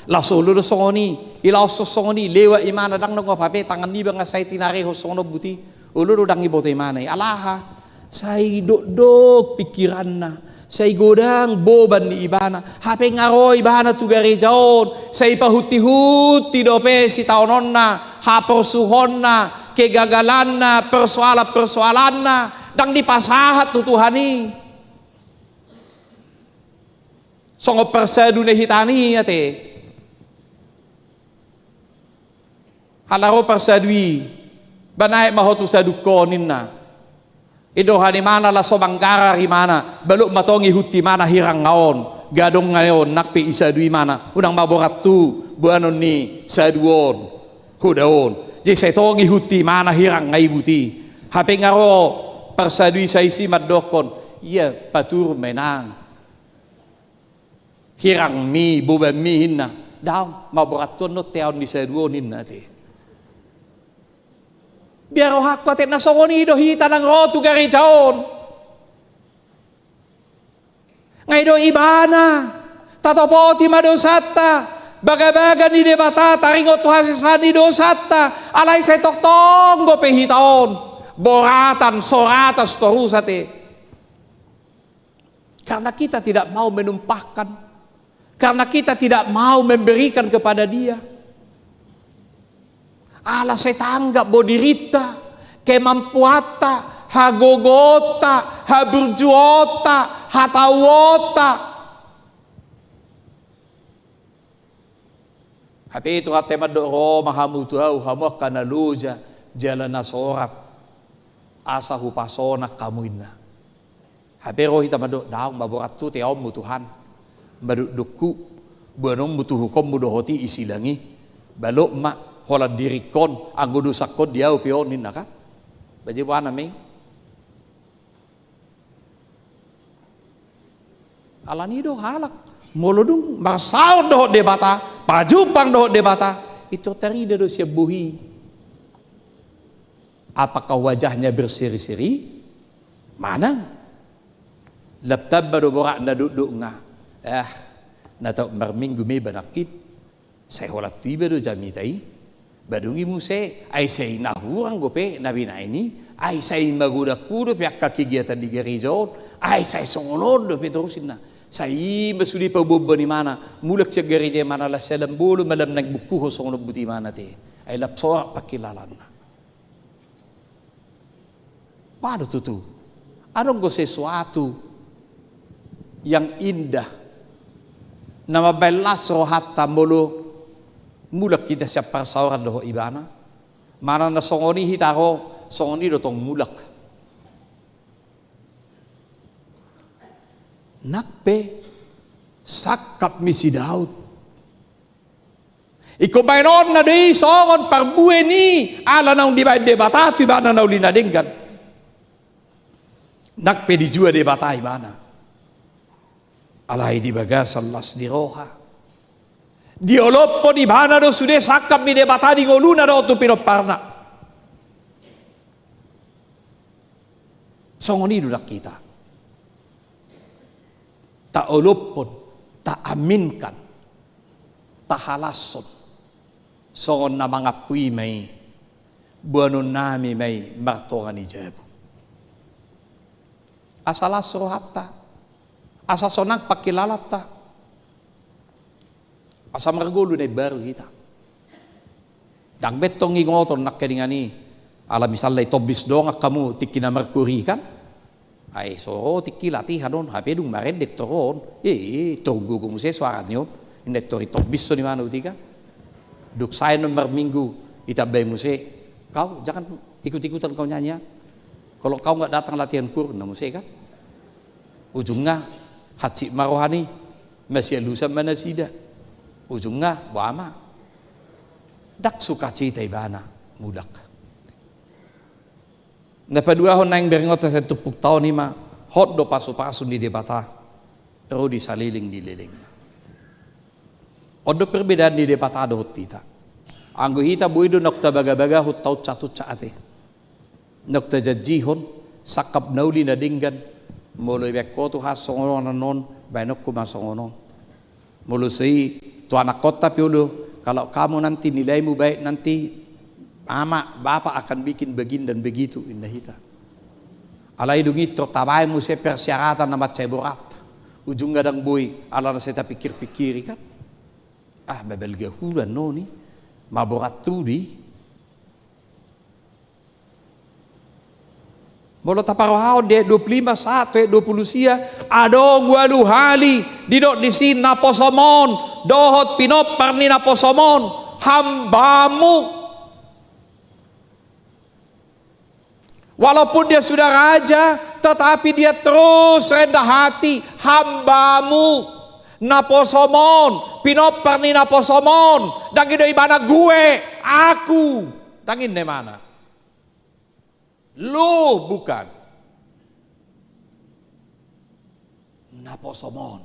Laos olo do songon i, i laoshon songon i, lewat imana, ndang dong ope tangan niba nga sai tinarehon songon on buti. Olo do ndang iboto imana i. Alaha? Sai dokdok pingkiranna, sai godang boban ni ibana. Hape nga ro ibana tu gareja on, sai pahuntihunti dope sitaononna, haporsuhonna, kegagalanna, persoalan-persoalanna, ndang dipasahat tu Tuhan i. Songon parsadu na hita i ate. Ala ro parsadu i, ba naek ma ho tu sadungkon, ninna. Ido hanimana laos so manggarar imana, balok ma tong ihut imana hirangnga on, gadong nga on, nang pe isadu imana, unang ma borat tu boanon ni sadu on, hoda on. Jadi sai tong ihut imana hirangnga i buti. Hape nga ro parsadu i, sai si mandokkon, ia patur ma inang. Hirangmi, bobanmi, ninna. Daong, maborat tu on, non teaon ni sadu on, ninna ate. Biar rohangku ate, na songon i do hita nang ro tu gareja on. Nga i do ibana, tatopoti ma dosanta, bagabaga ni Debata, taringot tu hasesaan ni dosanta, alai sai tongtong dope hita on boratan, soratan, seterus ate. Karena kita tidak mau menumpahkan, karena kita tidak mau memberikan kepada Dia. Ala sai tanggap bo dirinta, kemampuanta, hagogoonta, haburjuonta, hatauonta. Hape Tuhanta i mandok, ro ma hamu tu Ahu, hamu angka na loja jala na sorat, asa hupasonang hamu, ninna. Hape ro hita mandok, daong, maborat tu teaonmu Tuhan. Mandok, dokku, boanonmu, tuhukonmu dohot i, i silang i. Balok ma, holan diringkon, anggo dosangkon di ahu pe on, ninna kan. Baje boana mei. Alani do halak, molo dung marsaor dohot Debata, pajumpang dohot Debata, i tarida do sian bohi. Apakah wajahnya berseri-seri? Manang. Lam tamba do boratna, dokdok nga. Ah, na taon marminggu ma iba nangkin. Sai holan tu iba do jamita i. Ba dung i muse, ai sai na hurang dope na binaen i, ai sai magodang dope angka kegiatan di gareja on, ai sai songon on dope torus, ninna. Sai i ma sude paboaboan imana, mulak sian gareja imana, lam sai lam bolon ma lam naeng bungkuhon songon on buti imana ate. Ai lam sorat pangkilalaanna. Pado tutu. Adong do sesuatu yang indah na mambahen las rohanta molo mulak hita sian parsaoran dohot Ibana. Manang na songon i hita ro, songon i do tong mulak. Nang pe sangkap ni si Daud. Ingkon bahenonna do i songon parbue ni ala naung dibahen Debata tu ibana na uli na denggan. Nang pe dijua Debata ibana. Alai di bagasan las ni roha, diolophon ibana do sude sangkap ni Debata di ngoluna dohot tu pinomparna. Songon i do nang hita. Taolophon, taaminkan, tahalashon. Songon na mangampu i ma i, boanonnami ma i martonga ni jabu. Asa las rohanta, asa sonang pangkilalaanta. Asa margolu na imbaru hita. Ndang be tong ingoton nangkiningan i. Ala misalna i tombis dongan hamu tingki na marhori kan. Ai so ro tingki latihan on, hape dung marende toru on. Eh, toru gogo muse soara ni on. Inda tori tombis on imana uti kan. Dung sae on marminggu, itambai muse. Kau jangan ikut-ikutan kau nyanyi ya. Kalau kau nggak datang latihan kur, na muse kan. Ujungna, hansit ma roha ni, masialusan ma nasida. Ujungna, boha ma. Ndang sukacita ibana, mulak. Na paduahon naeng berngot sian turpukta on i ma, hot do pasupasu ni Debata, ro di saleleng ni lelengna. On do perbedaan ni Debata dohot hita. Anggo hita boi do naung tabagabagahon taunsa-tunsa ate. Naung tajanjihon, sangkap na uli na denggan, molo ibaen ho Tuhan songon on, baenonku ma songon on. Molo so i tu anakkonta pe olo, kalau kamu nanti nilaimu baik, nanti mama, bapak akan bikin begini dan begitu, inna hita. Alai dung i tong tabaen muse persyaratan na mansai borat. Ujungna ndang boi, ala na sai tapikir-pikiri kan. Ah, babalga hula annon i, maborat tu di. Molo taparohahon di ayat dua puluh lima sahat tu ayat dua puluh sia, adong ualu hali didok disi naposom on, dohot pinompar ni naposom on, hambamu. Walaupun dia sudah raja, tetapi dia terus rendah hati, hambamu, naposom on, pinompar ni naposom on, ndang i do ibana gue, aku, ndang i ibana. Lu bukan. Naposom on.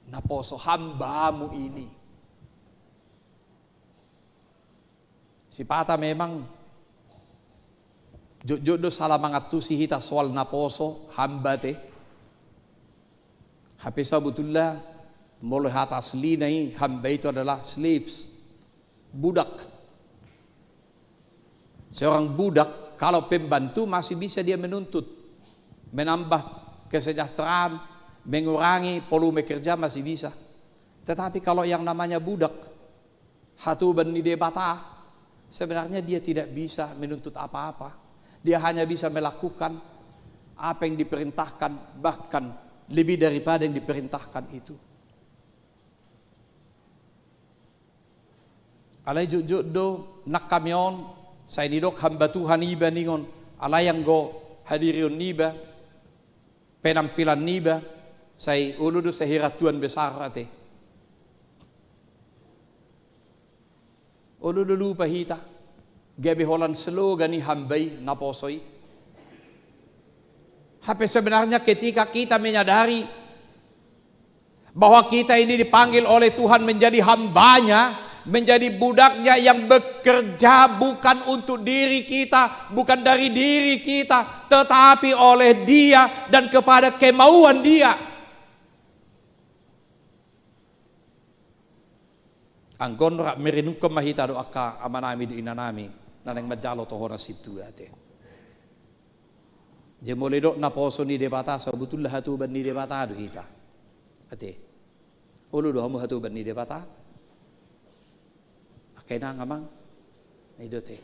Naposo hambamu ini. Sipata memang jotjot do sala mangantusi hita soal naposo, hamba te. Hape sabotulna molo hata aslina i hamba itu adalah slaves, budak. Seorang budak kalau pembantu masih bisa dia menuntut, menambah kesejahteraan, mengurangi volume kerja masih bisa. Tetapi kalau yang namanya budak, hatoban ni Debata, sebenarnya dia tidak bisa menuntut apa-apa. Dia hanya bisa melakukan apa yang diperintahkan, bahkan lebih daripada yang diperintahkan itu. Alai jotjot do nang hami on, sai didok hamba Tuhan iba ningon, alai anggo hadirion niba, penampilan niba, sai olo do sai hirantuan besar ate. Olo do lupa hita, gabe holan slogan ni hamba i, naposo i. Hape sebenarnya ketika kita menyadari bahwa kita ini dipanggil oleh Tuhan menjadi hambanya, menjadi budaknya yang bekerja bukan untuk diri kita, bukan dari diri kita, tetapi oleh Dia dan kepada kemauan Dia. Anggo on rap merenungkon ma hita dohot angka amanami dohot inanami na naeng manjalo tohonan sintua ate. Jadi molo didok naposo ni Debata, sabotulna hatoban ni Debata do hita. Ate. Olo do hamu hatoban ni Debata? Angka inang amang. I do ate.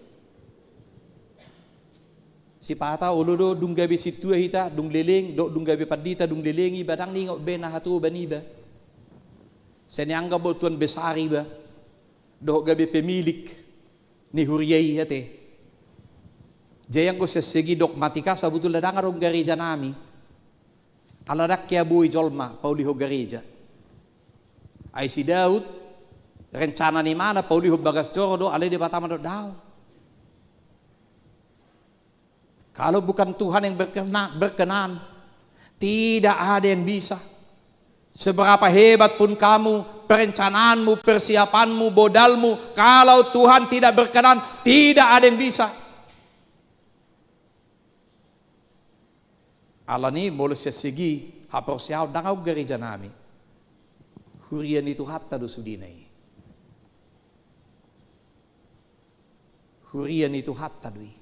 Sipata olo do dung gabe sintua hita, dung leleng, dohot dung gabe pandita, dung leleng iba, ndang niingot be na hatoban iba. Sai nianggap do tuan besar iba, dohot gabe pemilik ni huria i ate. Jadi anggo sian segi dogmatika sabotulna ndang adong gareja nami. Ala ndang hea boi jolma paulihon gareja. Ai si Daud, rencana ni imana paulihon bagas joro do, alai Debata mandok daong. Kalau bukan Tuhan yang berkena-, berkenan, tidak ada yang bisa. Seberapa hebat pun kamu, perencanaanmu, persiapanmu, modalmu, kalau Tuhan tidak berkenan, tidak ada yang bisa. Alani molo sian segi haporseaon ndang adong gareja nami. Huria ni Tuhanta do sudena i. Huria ni Tuhanta do i.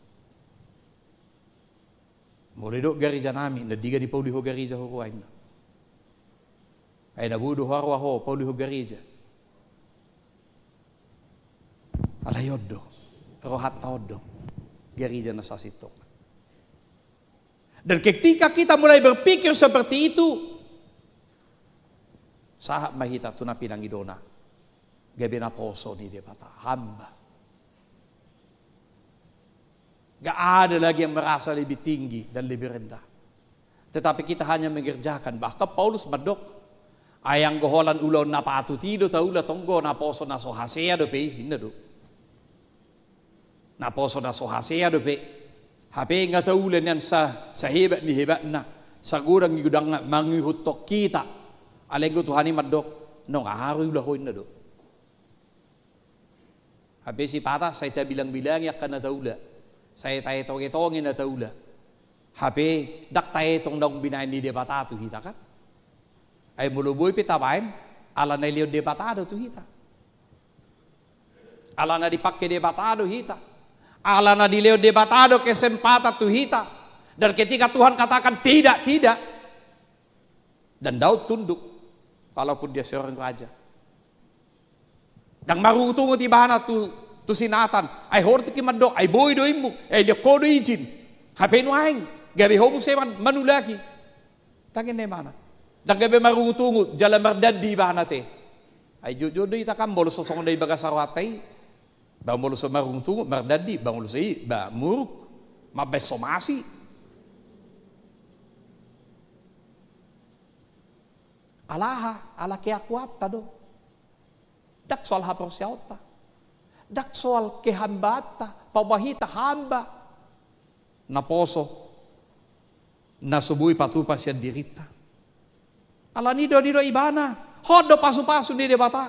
Molo didok gareja nami, na dang dipauli ho gareja huroa inna. Ai na boi do huroa ho pauli ho gareja. Alai on do rohanta on do gareja na sasintongna. Dan ketika kita mulai berpikir seperti itu, sahat ma hita tu na pinangidona, gabe naposo ni Debata, hamba. Gak ada lagi yang merasa lebih tinggi dan lebih rendah. Tetapi kita hanya mengerjakan. Bahkan Paulus mandok, ai anggo holan ulaon na patut i do taula, tong do naposo na so hasea dope i, inna do. Naposo na so hasea dope. Hape nga taula nian sa, sahebat ni hebatna, sagodang ni godangna mangihuthon hita. Alai anggo Tuhan i mandok, nunga ro iula ho, inna do. Hape sipata sai tabilangbilangi angka na taula, sai taetongetongi na taula. Hape ndang taetong naung binahen ni Debata tu hita kan. Ai molo boi pe tabaen, ala na dilehon Debata do tu hita. Ala na dipangke Debata do hita. Ala na dilehon Debata do kesempatan tu hita. Dan ketika Tuhan katakan tidak, tidak. Dan Daud tunduk, walaupun dia seorang raja. Ndang marungut-ungut ibana tu, tu si Natan. Ai ho do tingki mandok, ai boi do inmu, ai dilehon ho do izin. Hape nuaeng, gabe ho muse manulaki. Ndang ninna ibana. Ndang gabe marungut-ungut, jala mardandi ibana te. Ai jotjot do hita kan, molo so songon na di bagasan rohanta i. Ba molo so marungut-ungut, mardandi, ba molo so i, ba muruk, mambaen somasi. Ala aha, ala keakuanta do. Ndang soal haporseaonta. Ndang soal kehambaanta, paboa hita hamba. Naposo, na so boi patupa sian dirinta. Ala ni do, ni do ibana. Hot do pasu-pasu ni Debata.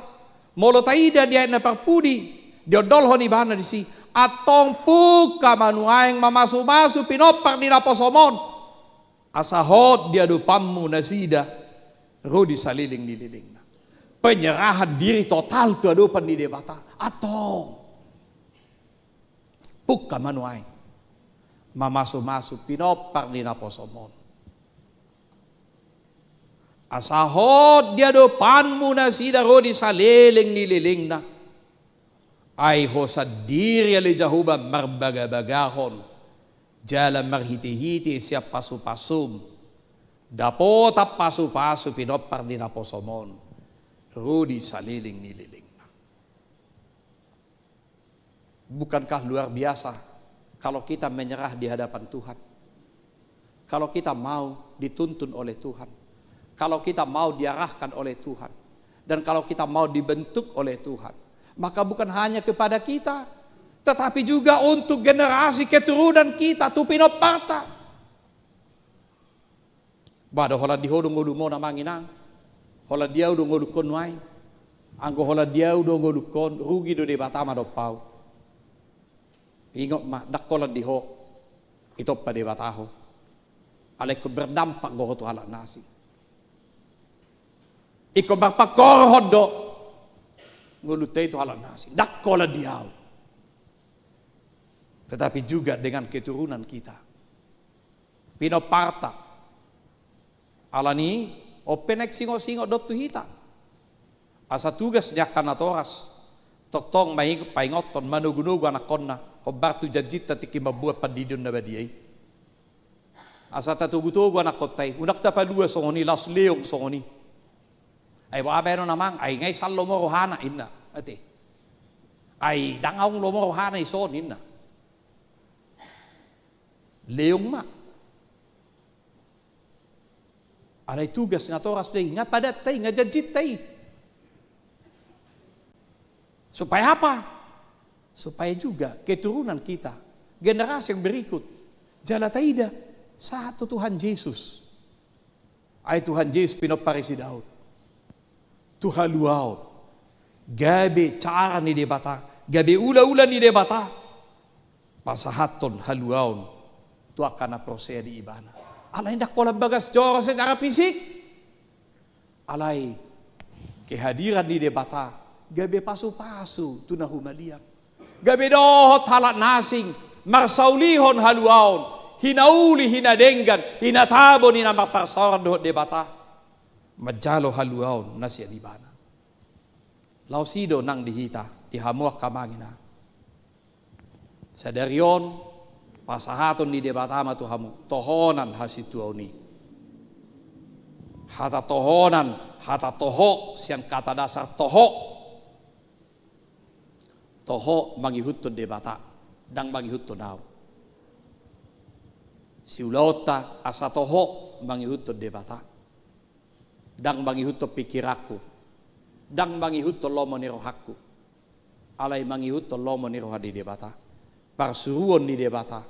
Molo taida di ayat na parpudi, diondolhon ibana disi. Antong pungka ma nuaeng mamasu-masu pinompar ni naposom on. Asa hot di adopanmu nasida ro di saleleng ni lelengna. Penyerahan diri total tu adopan ni Debata. Antong. Pungka ma nuaeng. Mamasu-masu pinompar ni naposom on. Asa hot di adopanmu nasida ro di saleleng ni lelengna. Ai ho sandiri ale Jahowa marbagabagahon, jala marhitehite sian pasupasum, dapotan pasupasu pinompar ni naposom on, ro di saleleng ni lelengna. Bukankah luar biasa kalau kita menyerah di hadapan Tuhan? Kalau kita mau dituntun oleh Tuhan, kalau kita mau diarahkan oleh Tuhan, dan kalau kita mau dibentuk oleh Tuhan, maka bukan hanya kepada kita, tetapi juga untuk generasi keturunan kita, tu pinomparta. Ba do holan di ho do ngolum on amang inang, holan di ahu do ngolungkon nuaeng. Anggo holan di ahu do ngolungkon, rugi do Debata ma dompak ahu. Ingot ma, ndang holan di ho ditompa Debata ho. Alai ingkon berdampak do ho tu halak na asing. Ingkon marpangkorhon do ngolunta i tu halak na asing. Ndang holan di ahu. Tetapi juga dengan keturunan kita. Pinomparta. Ala ni, on pe naeng singot-singot do tu hita. Asa tugas ni angka natoras. Tongtong ma i paingothon, manogu-nogu anakkonna, hombar tu janjinta tingki mamboan pandidion na badia i. Asa tatogu-togu anakkonta i, unang tapalua songon i, laos leong songon i. Ai boha baenon amang, ai nga i san lomo rohana, ninna. Ate. Ai ndang adong lomo rohana i son, ninna. Leong ma. Alai tugas natoras do i, nga padanta i, nga janjinta i. Supaya apa? Supaya juga keturunan kita, generasi yang berikut, jala taida sahat tu Tuhan Jesus. Ai Tuhan Jesus pinompar i si Daud tu haluaon, gabe cara ni Debata, gabe ula-ula ni Debata, pasahathon haluaon tu angka na porsea di Ibana. Alai ndang holan bagas joro secara fisik. Alai kehadiran ni Debata gabe pasu-pasu tu na humaliang. Gabe dohot halak na asing marsaulihon haluaon, hinauli, hinadenggan, hinatabo ni na marparsaoran dohot Debata. Manjalo haluaon na sian Ibana. Laos i do nang di hita, di hamu angka amang inang. Sadari on, pasahaton ni Debata ma tu hamu, tohonan hasituaon i. Hata tohonan, hata toho, sian kata dasar toho. Toho mangihuthon Debata, ndang mangihuthon ahu. Siulaonta asa toho mangihuthon Debata. Ndang mangihuthon pingkiranku, ndang mangihuthon lomo ni rohangku, alai mangihuthon lomo ni roha ni Debata. Parsuruon ni Debata.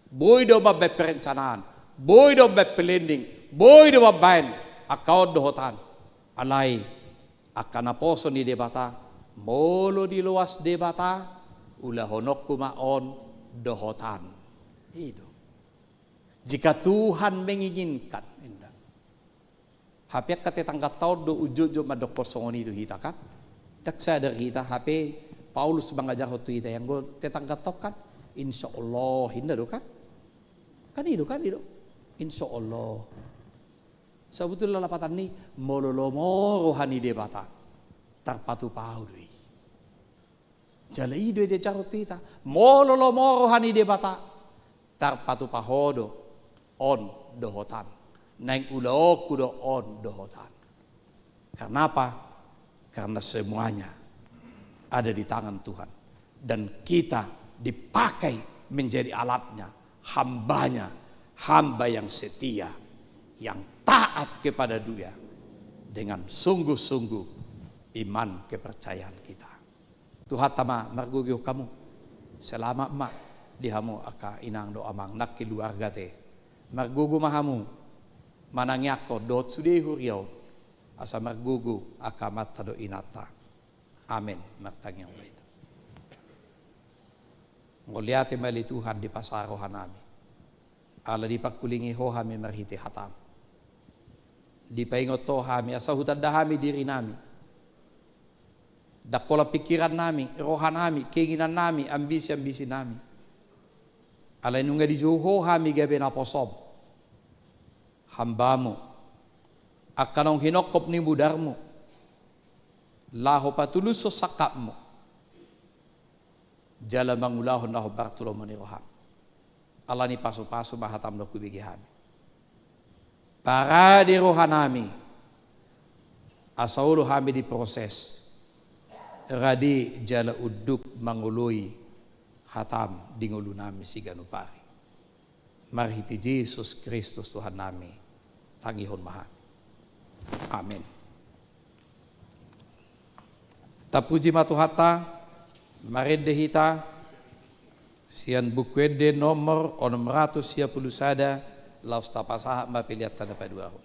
Boi do mambaen perencanaan, boi do mambaen planning, boi do mambaen angka on dohot an. Alai angka naposo ni Debata, molo diloas Debata, ulahononku ma on dohot an. I do. Jika Tuhan menginginkan, ninna. Hape angka tetangganta on do unjukjuk mandok songon i tu hita kan. Ndang sadar hita, hape Paulus mangajarhon tu hita, ianggo tetangganta on kan, insya Allah, inna do kan. Kan i do, kan i do. Insya Allah. Sabotulna lapatan ni, molo lomo roha ni Debata, tarpatupa Ho do i. Jala i do diajarhon tu hita, molo lomo roha ni Debata, tarpatupa Ho do on dohotan. Naeng ulaonku do on dohotan. Karena apa? Karena semuanya ada di tangan Tuhan. Dan kita dipakai menjadi alatnya, hambanya, hamba yang setia, yang taat kepada Dia dengan sungguh-sungguh iman kepercayaan kita. Tuhanta ma margogoihon hamu. Selamat ma di hamu angka inang dohot amang nang keluarga te. Margogo ma hamu manangiangkon dohot sude huria on, asa margogo angka amanta dohot inanta. Amen. Martangiang ma hita. Mauliate ma ale Tuhan di pasa rohanami. Ala dipangkulingi Ho hami marhite hataM. Dipaingot Ho hami, asa hutanda hami dirinami. Ndang holan pingkirannami, rohanami, keinginannami, ambisi-ambisinami. Alai nunga dijou Ho hami gabe naposoM. HambaMu. Angka naung hinongkop ni mudarMu. Laho patulushon sangkapMu. Jala mangulahon na hombar tu lomo ni rohaM. Alani pasu-pasu ma hataM na hubege hami. Parade rohanami. Asa olo hami diproses. Rade jala unduk mangoloi hataM di ngolunami siganup ari. Marhite Jesus Kristus Tuhannami, tangihon ma hami. Amen. Tapuji ma Tuhanta, marende hita, sian Buku Ende nomor onom ratus sia pulu sada, laos tapasahat ma pelean ta na paduahon.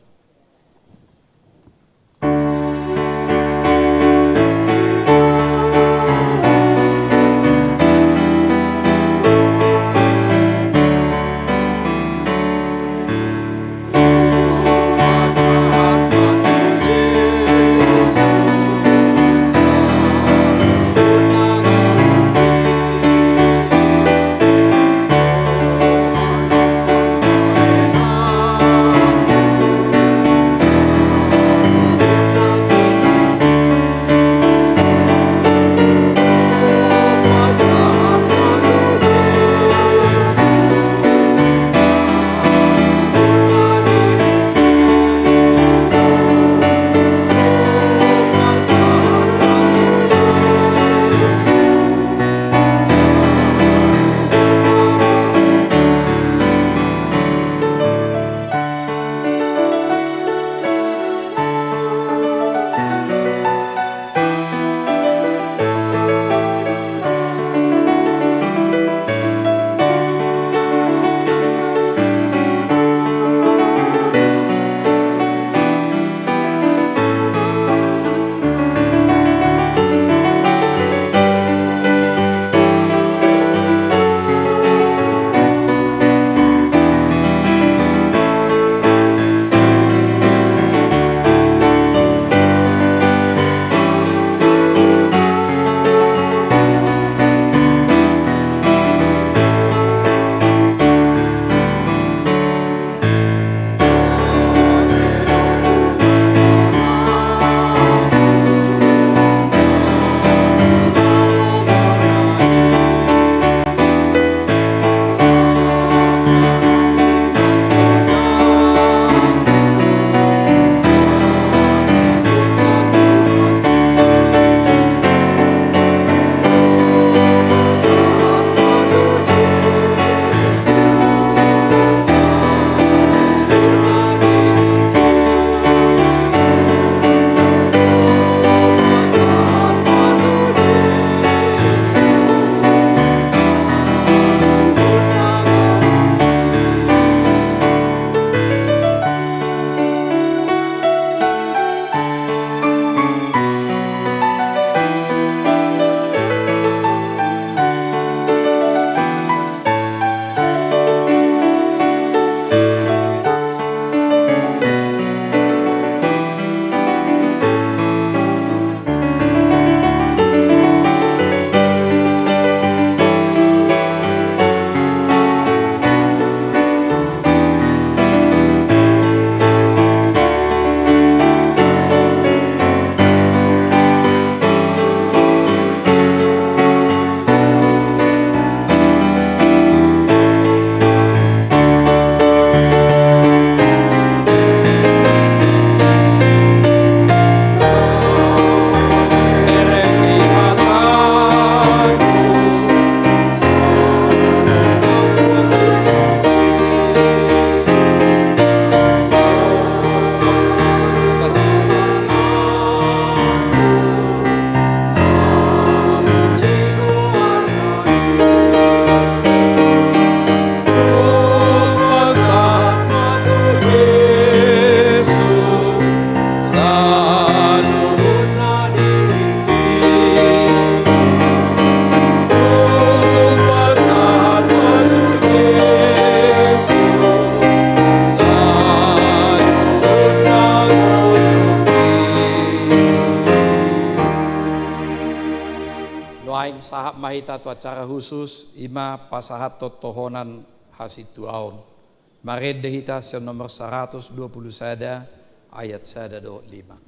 Sahat ma hita tu acara khusus, i ma pasahathon tohonan hasintuaon. Marende hita sian nomor saratus dua pulu sada, ayat sada dohot lima.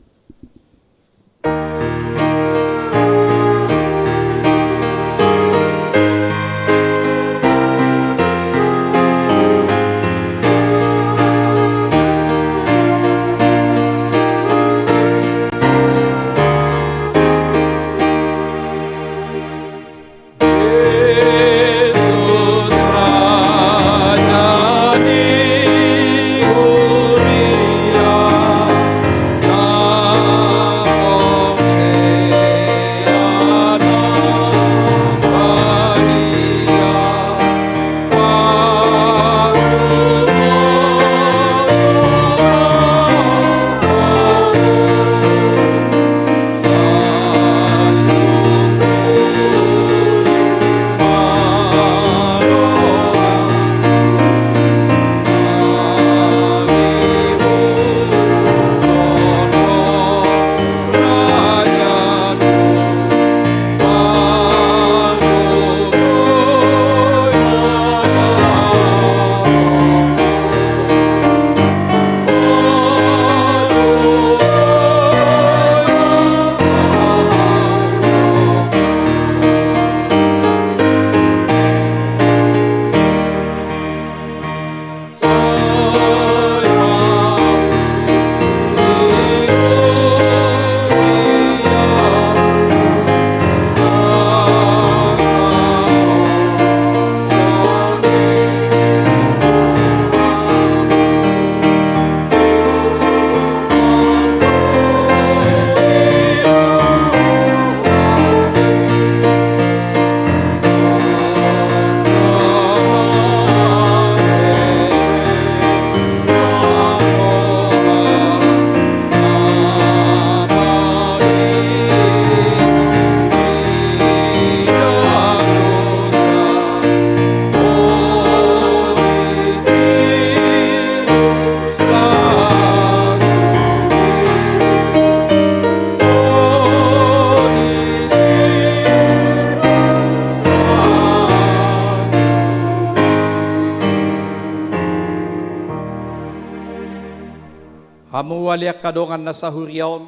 Hamu ale angka dongan na sahuria on,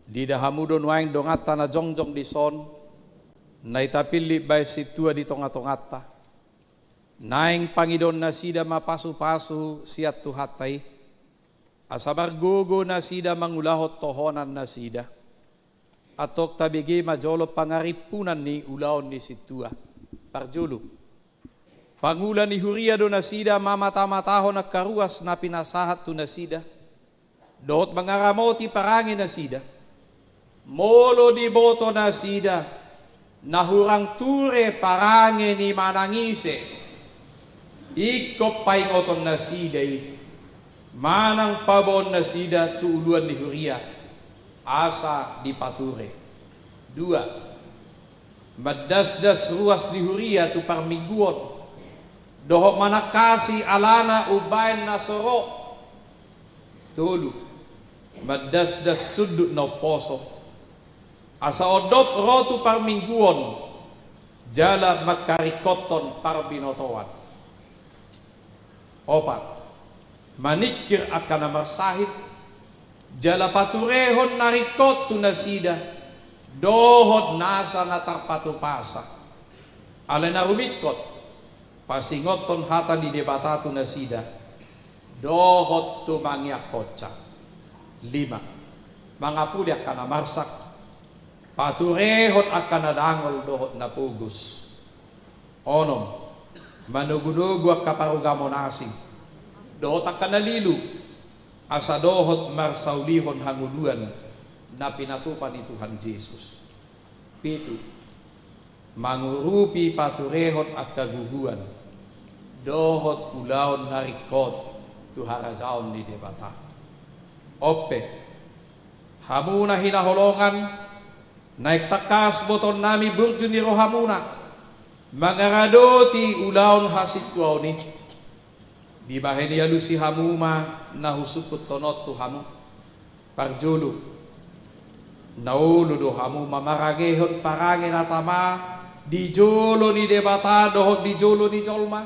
diida hamu do nuaeng donganta na jongjong dison, na i tapillit baen sintua di tongatonganta. Naeng pangidoon nasida ma pasupasu sian Tuhanta i, asa margogo nasida mangulahon tohonan nasida. Antong tabege ma jolo pangarimpunan ni ulaon ni sintua. Parjolo, pangula ni huria do nasida mamatamatahon angka ruas na pinasahat tu nasida, dohot mangaramoti parange nasida. Molo diboto nasida na hurang ture parange ni manang ise, ingkon paingoton nasida i manang paboaon nasida tu uluan ni huria, asa dipature. Dua, mandasdas ruas ni huria tu parmingguon, dohot manangkasi alana umbaen na so ro. Tolu, mandasdas sundut na umposo, asa ondop ro tu parmingguon, jala mangkaringkothon parbinotoan. Opat, maningkir angka na marsahit, jala paturehon na ringkot tu nasida, dohot nasa na tarpatupasa. Alai na rumingkot, pasingothon hata ni Debata tu nasida, dohot tumangiangkonsa. Lima, mangapuli angka na marsak, paturehon angka na dangol dohot na pogos. Onom, manogunogu angka parugamonasing dohot angka na lilu, asa dohot marsaulihon hangoluan na pinatupa ni Tuhan Jesus. Pitu, mangurupi paturehon angka guguan dohot ulaon na ringkot tu harajaon ni Debata. Ompe, hamu na hinaholongan, naeng tangkas botoonnami burju ni rohamuna mangaradoti ulaon hasintuaon i. Dibahen i alusi hamu ma na husungkunhon on tu hamu. Parjolo, Na olo do hamu mamarangehon parange na tama di jolo ni Debata dohot di jolo ni jolma.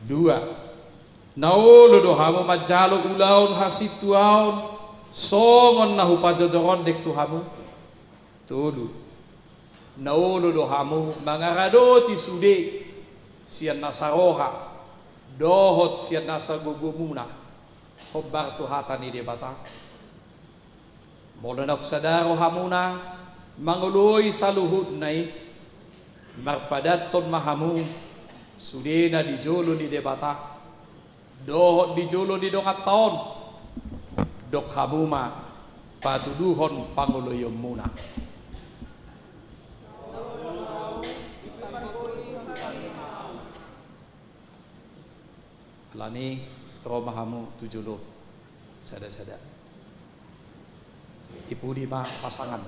Dua. Na olo do hamu manjalo ulaon hasintuaon songon na hupajojor ondeng tu hamu. Tolu. Na olo do hamu mangaradoti sude sian nasa roha dohot sian nasa gogomuna, hombar tu hata ni Debata. Molo naung sada rohamuna mangoloi saluhutna i, marpadanton ma hamu sudena di jolo ni Debata dohot di jolo ni donganta on. Dok hamu ma patuduhon pangoloionmuna. Alani ro ma hamu tu jolo sada-sada. I pudi ma pasangan.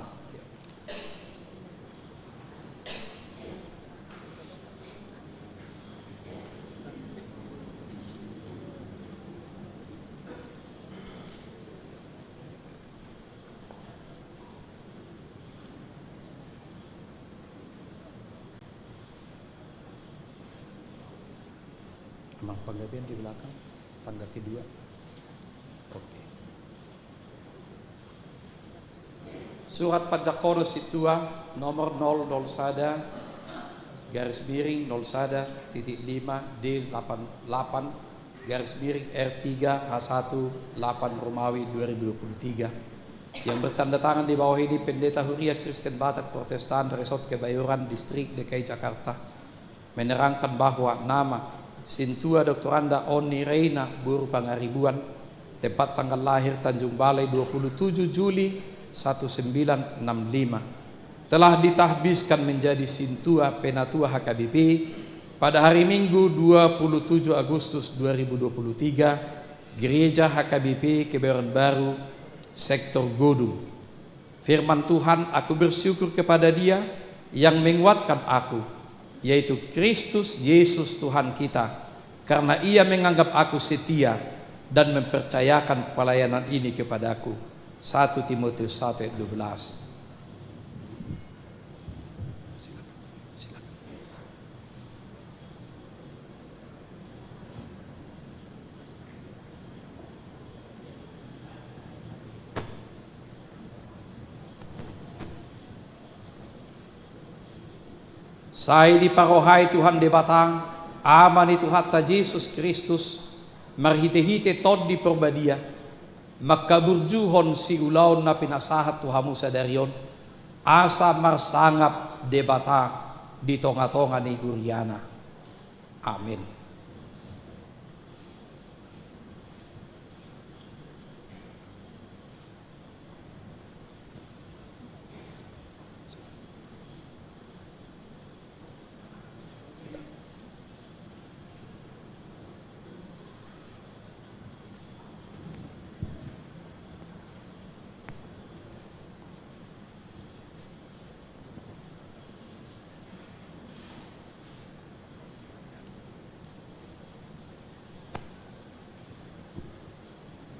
Amang panggabean di belakang, tangga kedua. Oke. Surat Panjangkonon Sintua nomor nol nol sada garis miring nol sada titik lima D delapan delapan garis miring R tiga H satu delapan Romawi dua ribu dua puluh tiga, yang bertanda tangan di bawah ini Pendeta Huria Kristen Batak Protestan Resort Kebayoran, Distrik D K I Jakarta, menerangkan bahwa nama Sintua Doktoranda Onni Reina boru Pangaribuan, tempat tanggal lahir Tanjung Balai dua puluh tujuh Juli seribu sembilan ratus enam puluh lima, telah ditahbiskan menjadi Sintua Penatua H K B P pada hari Minggu dua puluh tujuh Agustus dua ribu dua puluh tiga, Gereja H K B P Kebayoran Baru, Sektor Godung. Firman Tuhan, "Aku bersyukur kepada Dia yang menguatkan aku, yaitu Kristus Yesus Tuhan kita, karena Ia menganggap aku setia dan mempercayakan pelayanan ini kepadaku." Satu Timotius satu ayat dua belas. Sai diparrohai Tuhan Debata, Ama ni Tuhanta Jesus Kristus, marhite-hite Tondi Parbadia, mangkaburjuhon siulaon na pinasahat tu hamu sadari on, asa marsangap Debata di tonga-tonga ni huriana. Amin.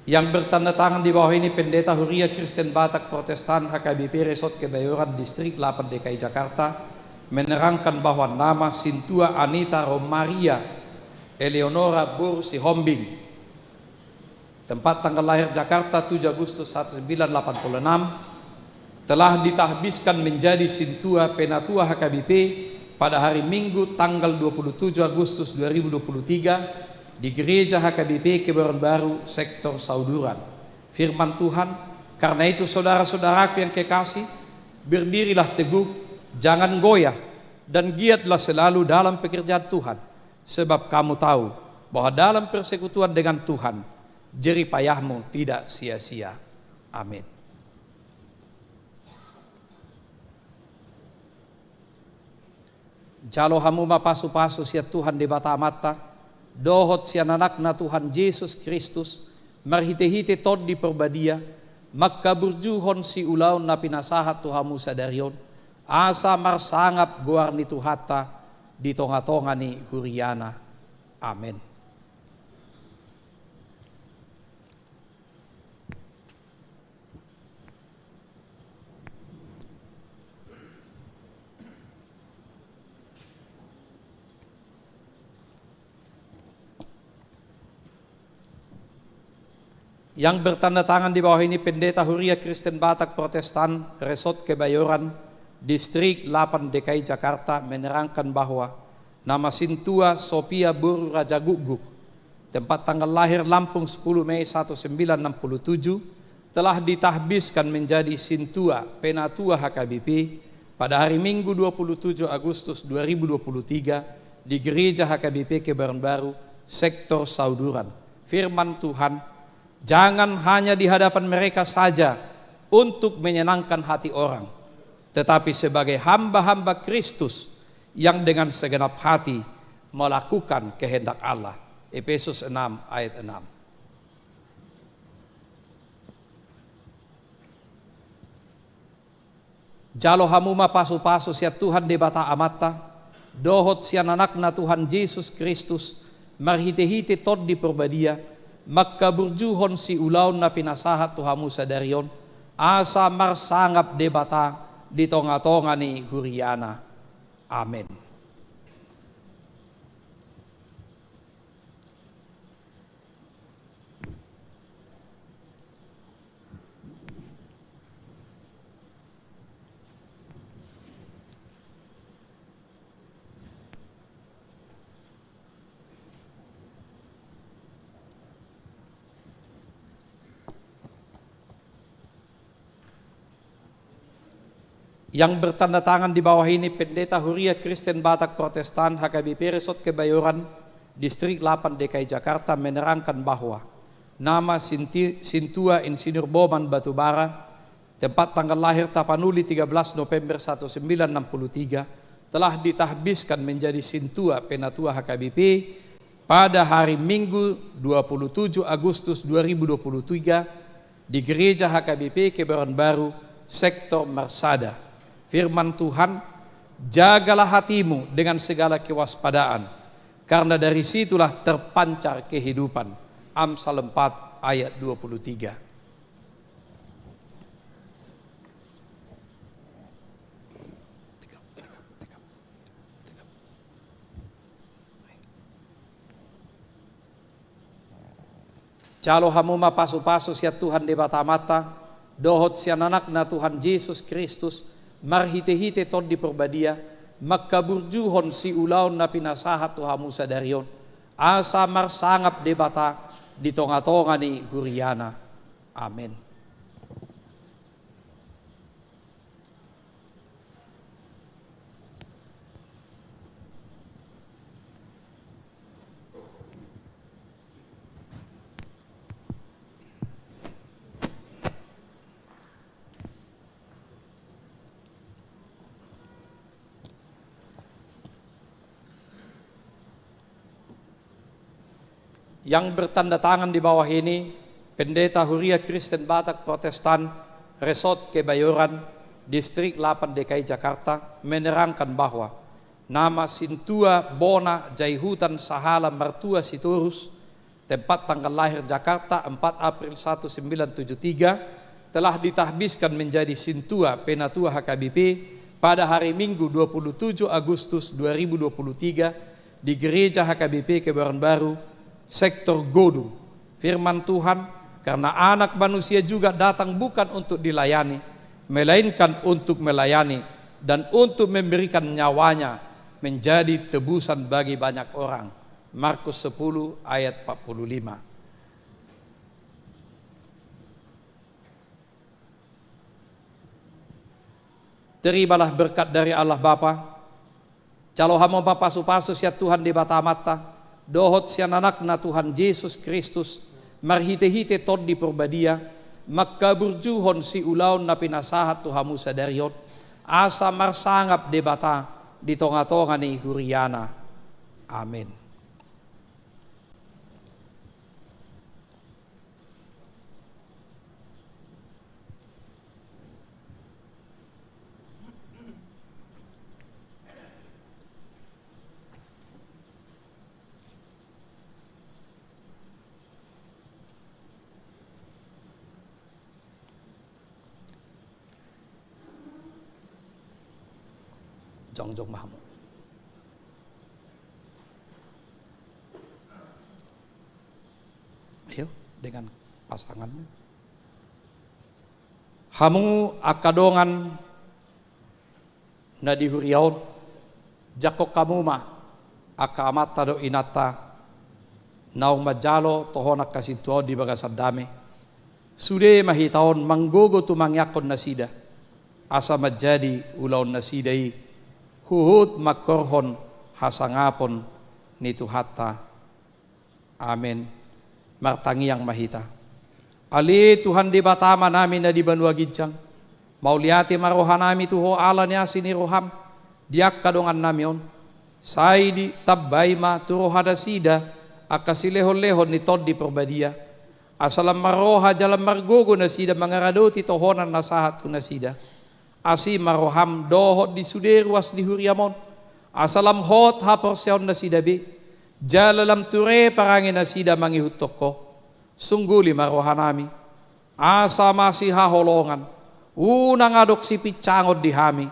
Yang bertanda tangan di bawah ini Pendeta Huria Kristen Batak Protestan H K B P Resort Kebayoran, Distrik delapan D K I Jakarta, menerangkan bahwa nama Sintua Anita Romaria Eleonora boru Sihombing, tempat tanggal lahir Jakarta, tujuh Agustus seribu sembilan ratus delapan puluh enam, telah ditahbiskan menjadi Sintua Penatua H K B P pada hari Minggu tanggal dua puluh tujuh Agustus dua ribu dua puluh tiga di Gereja H K B P Kebayoran Baru, Sektor Sauduran. Firman Tuhan, "Karena itu, saudara-saudaraku yang kekasih, berdirilah teguh, jangan goyah, dan giatlah selalu dalam pekerjaan Tuhan, sebab kamu tahu bahwa dalam persekutuan dengan Tuhan, jerih payahmu tidak sia-sia." Amin. Jalo hamu ma pasu-pasu sian Tuhan Debata Amanta, dohot sian Anakna Tuhan Jesus Kristus, marhite-hite Tondi Parbadia, mangkaburjuhon siulaon na pinasahat tu hamu sadari on, asa marsangap goar ni Tuhanta di tonga-tonga ni huriana. Amen. Yang bertanda tangan di bawah ini Pendeta Huria Kristen Batak Protestan, Resort Kebayoran, Distrik delapan D K I Jakarta, menerangkan bahwa nama Sintua Sopia boru Raja Gukguk, tempat tanggal lahir Lampung, sepuluh Mei seribu sembilan ratus enam puluh tujuh, telah ditahbiskan menjadi Sintua Penatua H K B P pada hari Minggu, dua puluh tujuh Agustus dua ribu dua puluh tiga, di Gereja H K B P Kebayoran Baru, Sektor Sauduran. Firman Tuhan, "Jangan hanya di hadapan mereka saja untuk menyenangkan hati orang, tetapi sebagai hamba-hamba Kristus yang dengan segenap hati melakukan kehendak Allah." Efesus enam ayat enam. Jalo hamu ma pasu-pasu sian Tuhan Debata Amanta, dohot sian Anakna Tuhan Jesus Kristus, marhite-hite Tondi Parbadia, mangkaburjuhon siulaon na pinasahat tu hamu sadari on, asa marsangap Debata di tonga-tonga ni huriaNa. Amen. Yang bertanda tangan di bawah ini Pendeta Huria Kristen Batak Protestan H K B P Resort Kebayoran, Distrik delapan D K I Jakarta, menerangkan bahwa nama Sinti-, Sintua Insinyur Boman Batubara, tempat tanggal lahir Tapanuli, tiga belas November seribu sembilan ratus enam puluh tiga, telah ditahbiskan menjadi Sintua Penatua H K B P pada hari Minggu, dua puluh tujuh Agustus dua ribu dua puluh tiga, di Gereja H K B P Kebayoran Baru, Sektor Marsada. Firman Tuhan, "Jagalah hatimu dengan segala kewaspadaan, karena dari situlah terpancar kehidupan." Amsal empat ayat dua puluh tiga. Jalo hamu ma pasu-pasu sian Tuhan Debata Amanta, dohot sian Anakna Tuhan Jesus Kristus, marhite-hite Tondi Parbadia, mangkaburjuhon siulaon na pinasahat tu hamu sadari on, asa marsangap Debata di tonga-tonga ni huriaNa. Amen. Yang bertanda tangan di bawah ini, Pendeta Huria Kristen Batak Protestan, Resort Kebayoran, Distrik delapan D K I Jakarta, menerangkan bahwa nama Sintua Bona Jaihutan Sahala Martua Sitorus, tempat tanggal lahir Jakarta, empat April seribu sembilan ratus tujuh puluh tiga, telah ditahbiskan menjadi Sintua Penatua H K B P pada hari Minggu, dua puluh tujuh Agustus dua ribu dua puluh tiga, di Gereja H K B P Kebayoran Baru, Sektor Godung. Firman Tuhan, "Karena Anak Manusia juga datang bukan untuk dilayani, melainkan untuk melayani dan untuk memberikan nyawa-Nya menjadi tebusan bagi banyak orang." Markus sepuluh ayat empat puluh lima. Terimalah berkat dari Allah Bapa, jalo hamu ma pasu-pasu sian Tuhan Debata Amanta, dohot sian Anakna Tuhan Jesus Kristus, marhite-hite Tondi Parbadia, mangkaburjuhon siulaon na pinasahat tu hamu sadari on, asa marsangap Debata di tonga-tonga ni huriaNa. Amen. Jongjong ma hamu. Ayo, dengan pasangan. Hamu angka dongan na di huria on, jangkon hamu ma angka amanta dohot inanta naung manjalo tohonan hasintuaon di bagasan dame. Sude ma hita on manggogo tumangiangkon nasida, asa manjadi ulaon nasida i huhut mangkorhon hasangapon ni Tuhanta. Amen. Martangiang ma hita. Ale Tuhan Debata Amanami na di banua ginjang, mauliate ma rohanami tu Ho ala ni asi ni roham di angka dongannami on. Sai ditambai ma tu rohanasida angka silehonlehon ni Tondi Parbadia, asa lam marroha jala margogo nasida mangaradoti tohonan na sahat tu nasida. Asi ma roham dohot di sude ruas ni huriam on, asa lam hot haporseaonnasida be, jala lam ture parangenasida mangihuthon Ho. Sungguli ma rohanami, asa masihaholongan, unang adong sipincangon di hami,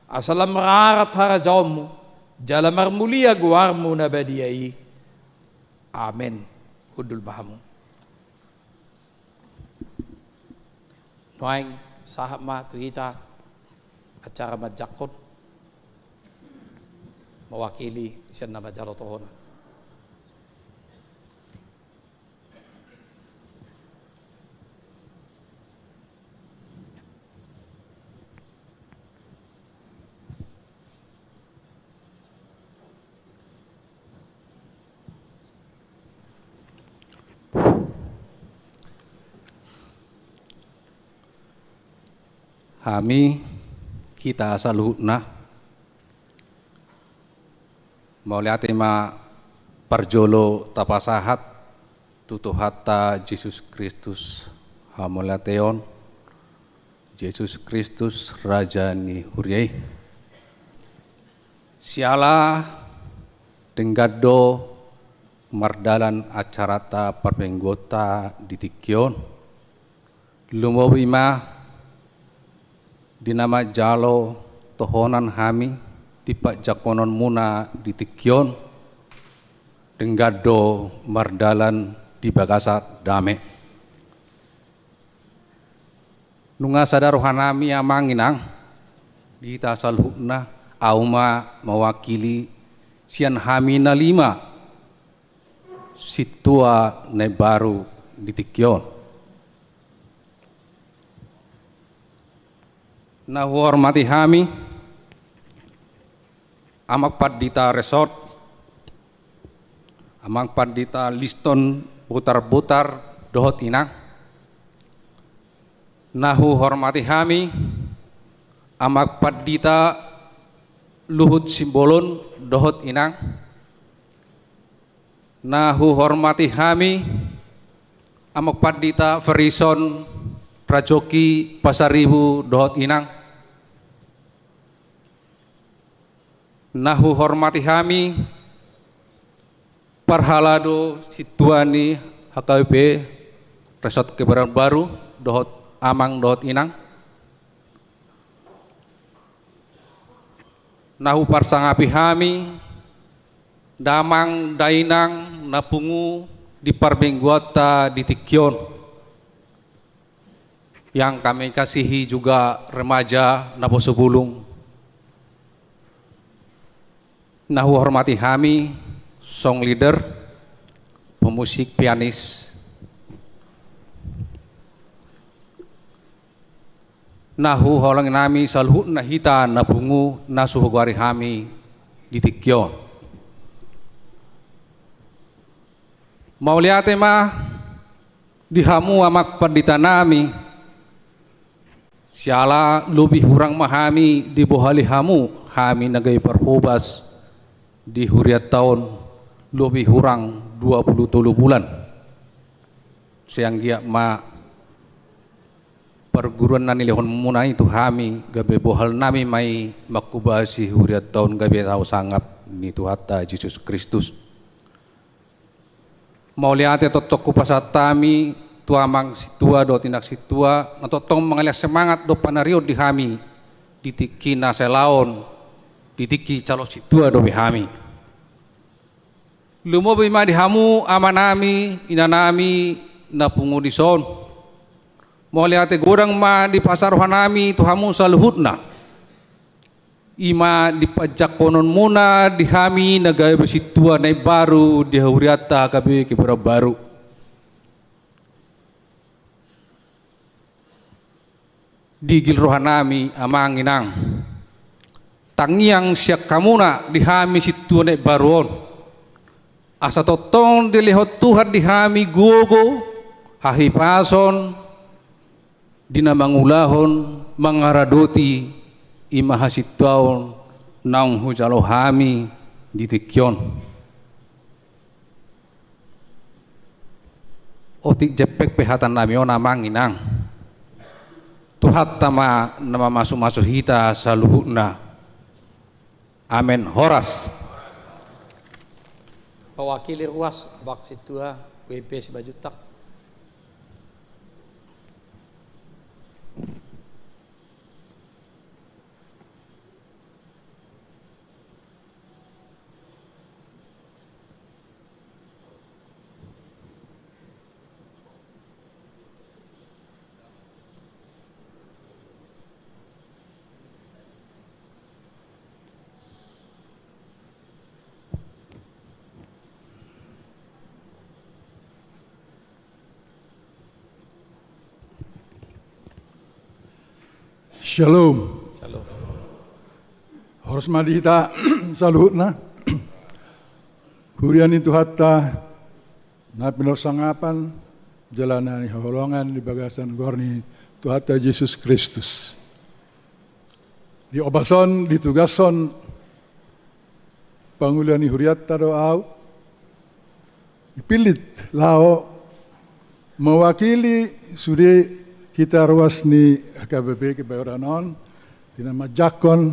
asa lam rarat harajaonmu, jala marmulia goarmu na badia i. Amen. Hundul ma hamu. Nuaeng sahat ma tu hita acara manjangkon, mewakili sian na manjalo tohonan. Hami, hita saluhutna, mauliate ma parjolo tapasahat tu Tuhanta Jesus Kristus hamauliateon, Jesus Kristus Raja ni huria i. Siala denggan do mardalan acaranta parmingguonta di tingki on. Lumobi ma di na manjalo tohonan hami di panjangkononmuna di tingki on, denggan do mardalan di bagasan dame. Nunga sada rohanami amang inang, di hita saluhutna, ahu ma mewakili sian hami na lima sintua na imbaru di tingki on. Na huhormati hami Amang Pandita Resort, Amang Pandita Liston Butarbutar dohot inang. Na huhormati hami Amang Pandita Luhut Simbolon dohot inang. Na huhormati hami Amang Pandita Ferison Rajoki Pasaribu dohot inang. Na huhormati hami parhalado sintua ni H K B P Resort Kebayoran Baru dohot amang dohot inang. Na huparsangapi hami damang dainang na pungu di parmingguonta di tingki on, yang kami kasihi juga remaja naposo bulung. Na huhormati hami song leader, pemusik, pianis. Na huhaholongi nami saluhutna hita na pungu na so hugoari hami di tingki on. Mauliate ma di hamu Amang Pandita nami, siala lobi hurang ma hami dibohali hamu, hami na gabe parhobas di hurianta on lobi hurang dua pulu tolu bulan. Sai anggiat ma parguruan na nilehonmuna i tu hami, gabe bohal nami ma i manghobasi hurianta on gabe tau sangap ni Tuhanta Jesus Kristus. Mauliate tongtong hupasahat hami tu amang sintua dohot inang sintua na tongtong mangalehon semangat dohot panarion di hami di tingki na salaon, di tingki calon sintua dope hami. Lumobi ma di hamu amanami, inanami, na pungu dison. Mauliate godang ma dipasahat rohanami tu hamu saluhutna. I ma di panjangkononmuna di hami na gabe sintua na imbaru di hurianta H K B Kebayoran Baru. Digil rohanami amang inang, tangiang sian hamuna di hami sintua na imbaru on, asa tongtong dilehon Tuhan di hami gogo, hahipason, di na mangulahon, mangaradoti i ma hasintuaon naung hujalo hami di tingki on. Otik jempek pe hatannami on amang inang. Tuhanta ma na mamasumasu hita saluhutna. Amen. Horas. Mewakili ruas abang sintua W P Simanjuntak. Shalom. Shalom. Horas ma di hita saluhutna. Huria ni Tuhanta na pinarsangapan jala na hinaholongan di bagasan goar ni Tuhanta Jesus Kristus. Diobashon, ditugashon pangula ni hurianta do ahu, dipillit laho mewakili sude hita ruas ni H K B P Kebayoran on, di na manjangkon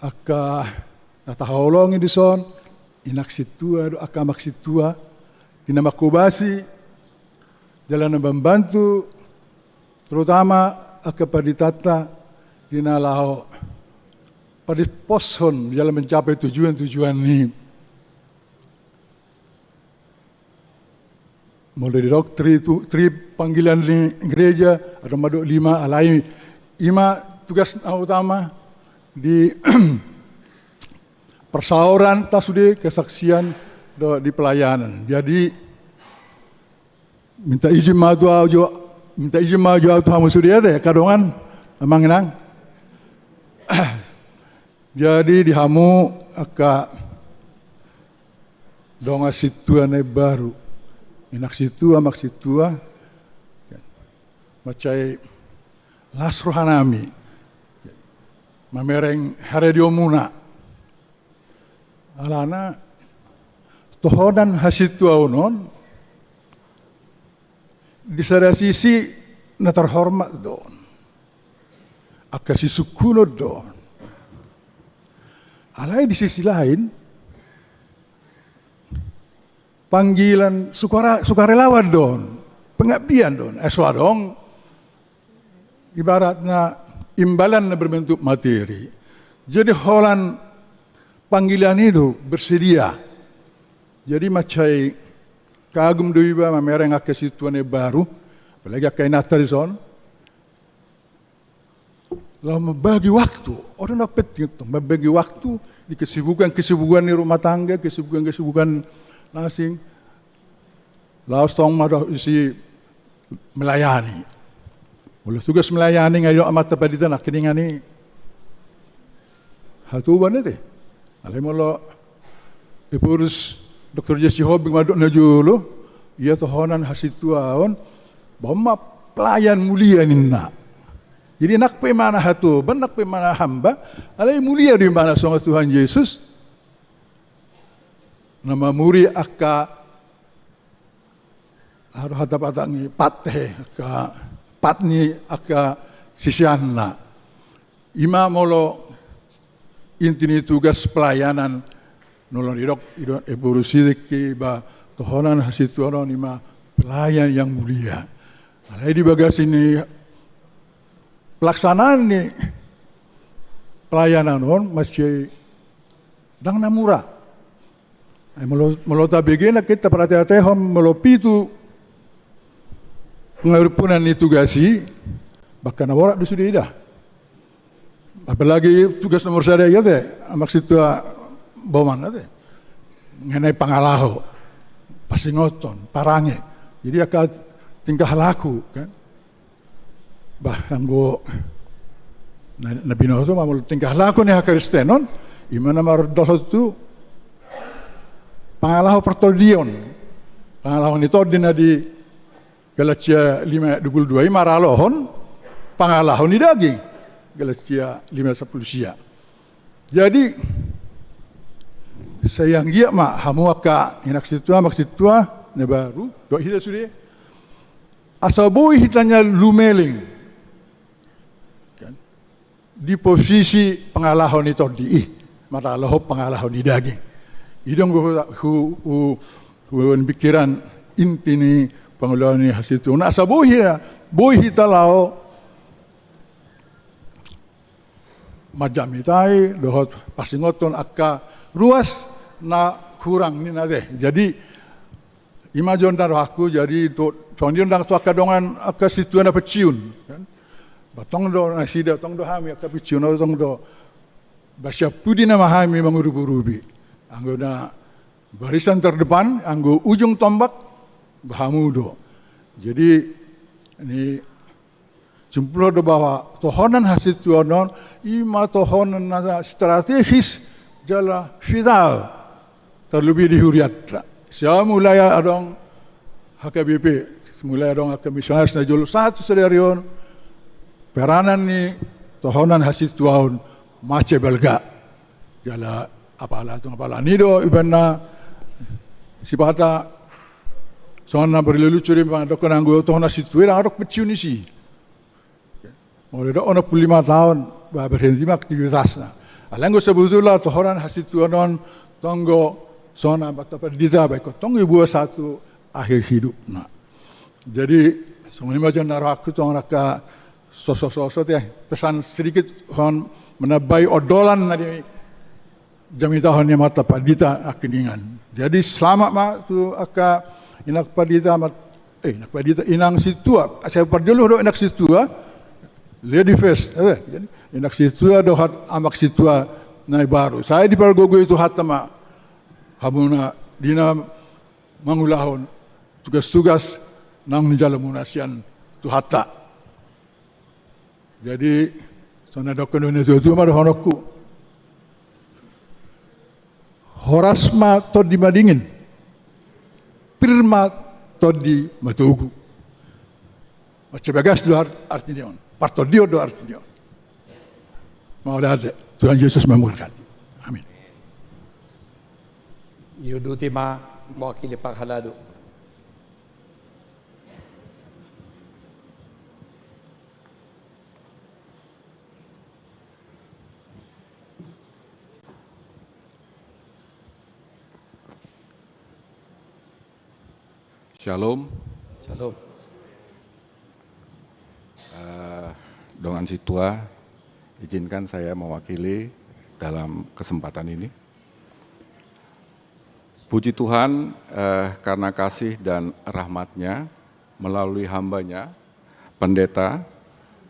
angka na tahaholongi dison, inang sintua dohot angka amang sintua, di na manghobasi jala na mambantu, terutama angka panditanta di na laho padisposhon jala mencapai tujuan-tujuan ni. Molo didok tri tu-, tri panggilan ni gereja, adong ma do lima, alai i ma tugas na utama di parsaoranta sude, kesaksian dohot di pelayanan. Jadi minta izin ma tu ahu jo, minta izin ma jo ahu tu hamu sude ate, angka dongan, amang inang. Jadi di hamu angka dongan sintua na imbaru, inang sintua, amang sintua, mansai las rohanami mamereng haradionmuna. Alana tohonan hasintuaon on di sada sisi na terhormat do, angka sisungkunon do. Alai di sisi lain, panggilan sukara-, sukarelawan do, pengabdian do. Eh, so adong ibaratna imbalan na berbentuk materi. Jadi holan panggilan i do bersedia. Jadi mansai kagum do iba mamereng angka sintua na imbaru, apalagi angka inanta dison. Laho membagi waktu, on do na penting tong, membagi waktu di kesibukan-kesibukan ni rumah tangga, kesibukan-kesibukan na asing. Laos tong ma do isi melayani. Molo tugas melayani nga didok amanta pandita nangkiningan i hatoban ate. Alai molo Ephorus Doktor J C Hombing ma didok na jolo, ia tohonan hasintuaon, bahen ma pelayan mulia ninna. Jadi nang pe imana hatoban, nang pe imana hamba, alai mulia do imana songon Tuhan Jesus. Na mamuri angka, aha do hata Batak i, pat, he, angka pat ni angka siseanna. I ma molo inti ni tugas pelayanan, molo didok, didok Ephorus i tingki ba tohonan hasintuaon i ma pelayan yang mulia. Alai di bagasan ni pelaksanaan ni pelayanan on mansai ndang na mura. Ai molo, molo tabege nangkin, taparateatehon molo pitu Pengaruppunan ni tugas i, bahkan na borat do sude i da. Apalagi tugas nomor sada i ate, Amak Sintua Boman ate. Mengenai pangalaho, pasingothon, parange. Jadi angka tingkah laku, kan. Bah, anggo na, na binoto ma molo tingkah laku ni hakristenon, i ma na mardohot tu pangalaho partondion. Pangalaho ni tondi na di Galatia lima ayat dua puluh dua i maralohon pangalaho ni daging. Galatia lima sapuluh sia. Jadi, sai anggiat ma hamu angka Amak Sintua, Amak Sintua na baru, dohot hita sude, asa boi hita na lumeleng. Kan? Di posisi pangalaho ni tondi i, maralohon pangalaho ni daging. I do anggo hu, hu, hu, hu pikiran inti ni pangulaon ni hasintuonon. Asa boi hita, boi hita laho manjamitai dohot pasingothon angka ruas na hurang ninna ate. Jadi, i ma jolo na rohangku, jadi tu, songon i ndang tu angka dongan, angka sintua na pensiun, kan? Ba tong do nasida, tong do hami angka pensiun, tong do. Ba sian pudi nama hami mangurupi-urupi. Anggo na barisan terdepan, anggo ujung tombak, ba hamu do. Jadi, ni simpul do bahwa tohonan hasintuonon, i ma tohonan na strategis jala vital. Tarlobi di hurianta. Sian mulai adong H K B P, mulai adong angka misionaris na jolo sahat tu sadari on, peranan ni tohonan hasintuaon mansai balga. Jala apala tung apala ni do, ibaen na sipata songon na berlelucu di pangadokan anggo tohonan sintua i, ndang adong pensiun disi. Molo didok onom puluh lima taon, ba berhenti ma aktivitasna. Alai anggo sebetulna tohonan hasintuanon tong do songon amanta pandita, ba ingkon tong do diboan sahat tu akhir hidupna. Jadi, songon i ma jolo na rohangku, tong angka soso-soso te, pesan sedikit songon menambai ondolan na di jamitahon ni amanta pandita nangkiningan. Jadi selamat ma tu angka inang pandita, amat, eh, inang pandita, inang sintua. Sai parjolo do inang sintua, lady first, eh, jadi inang sintua dohot amak sintua na baru. Sai dipargogoi Tuhanta ma hamuna di na mangulahon tugas-tugas naung nijalo muna sian Tuhanta. Jadi, songon na didok ni natua-tua ma dohononku. Horas ma tondi madingin, pir ma tondi matogu. Mansai bagas do ar-, arti ni on. Partondion do arti ni on. Mauliate, Tuhan Yesus memberkati. Amin. Iuduti ma mewakili panghalado. Shalom. Shalom. Eh, dongan sintua, izinkan saya mewakili dalam kesempatan ini. Puji Tuhan, eh, karena kasih dan rahmat-Nya, melalui hamba-Nya, pendeta,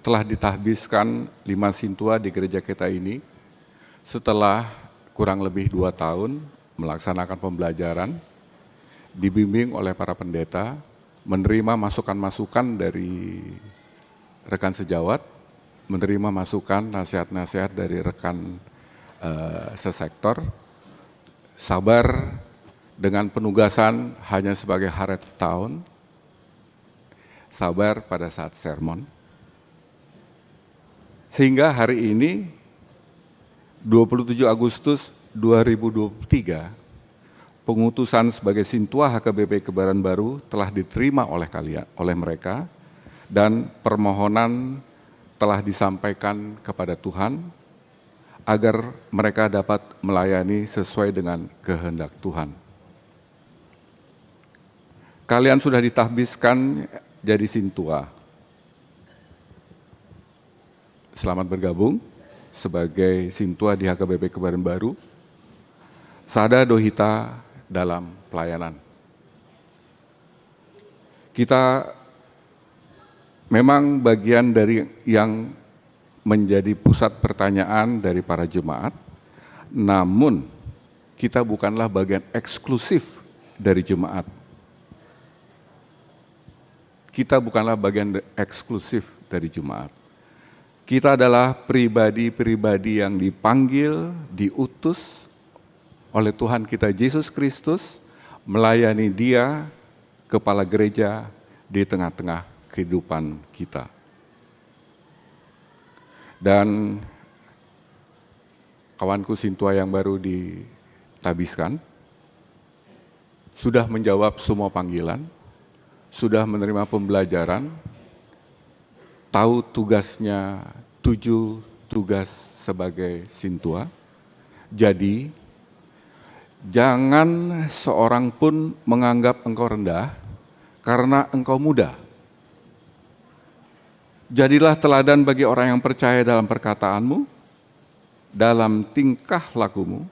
telah ditahbiskan lima sintua di gereja kita ini. Setelah kurang lebih dua tahun melaksanakan pembelajaran, dibimbing oleh para pendeta, menerima masukan-masukan dari rekan sejawat, menerima masukan, nasihat-nasihat dari rekan, eh, sesektor, sabar dengan penugasan hanya sebagai haret toun, sabar pada saat sermon. Sehingga hari ini, dua puluh tujuh Agustus dua ribu dua puluh tiga, pengutusan sebagai sintua H K B P Kebayoran Baru telah diterima oleh kalian, oleh mereka, dan permohonan telah disampaikan kepada Tuhan agar mereka dapat melayani sesuai dengan kehendak Tuhan. Kalian sudah ditahbiskan jadi sintua. Selamat bergabung sebagai sintua di H K B P Kebayoran Baru. Sada do hita dalam pelayanan. Kita memang bagian dari yang menjadi pusat pertanyaan dari para jemaat, namun kita bukanlah bagian eksklusif dari jemaat. Kita bukanlah bagian de-, eksklusif dari jemaat. Kita adalah pribadi-pribadi yang dipanggil, diutus oleh Tuhan kita Yesus Kristus, melayani Dia, kepala gereja, di tengah-tengah kehidupan kita. Dan kawanku sintua yang baru ditabiskan, sudah menjawab semua panggilan, sudah menerima pembelajaran, tahu tugasnya, tujuh tugas sebagai sintua. Jadi, jangan seorang pun menganggap engkau rendah karena engkau muda. Jadilah teladan bagi orang yang percaya dalam perkataanmu, dalam tingkah lakumu,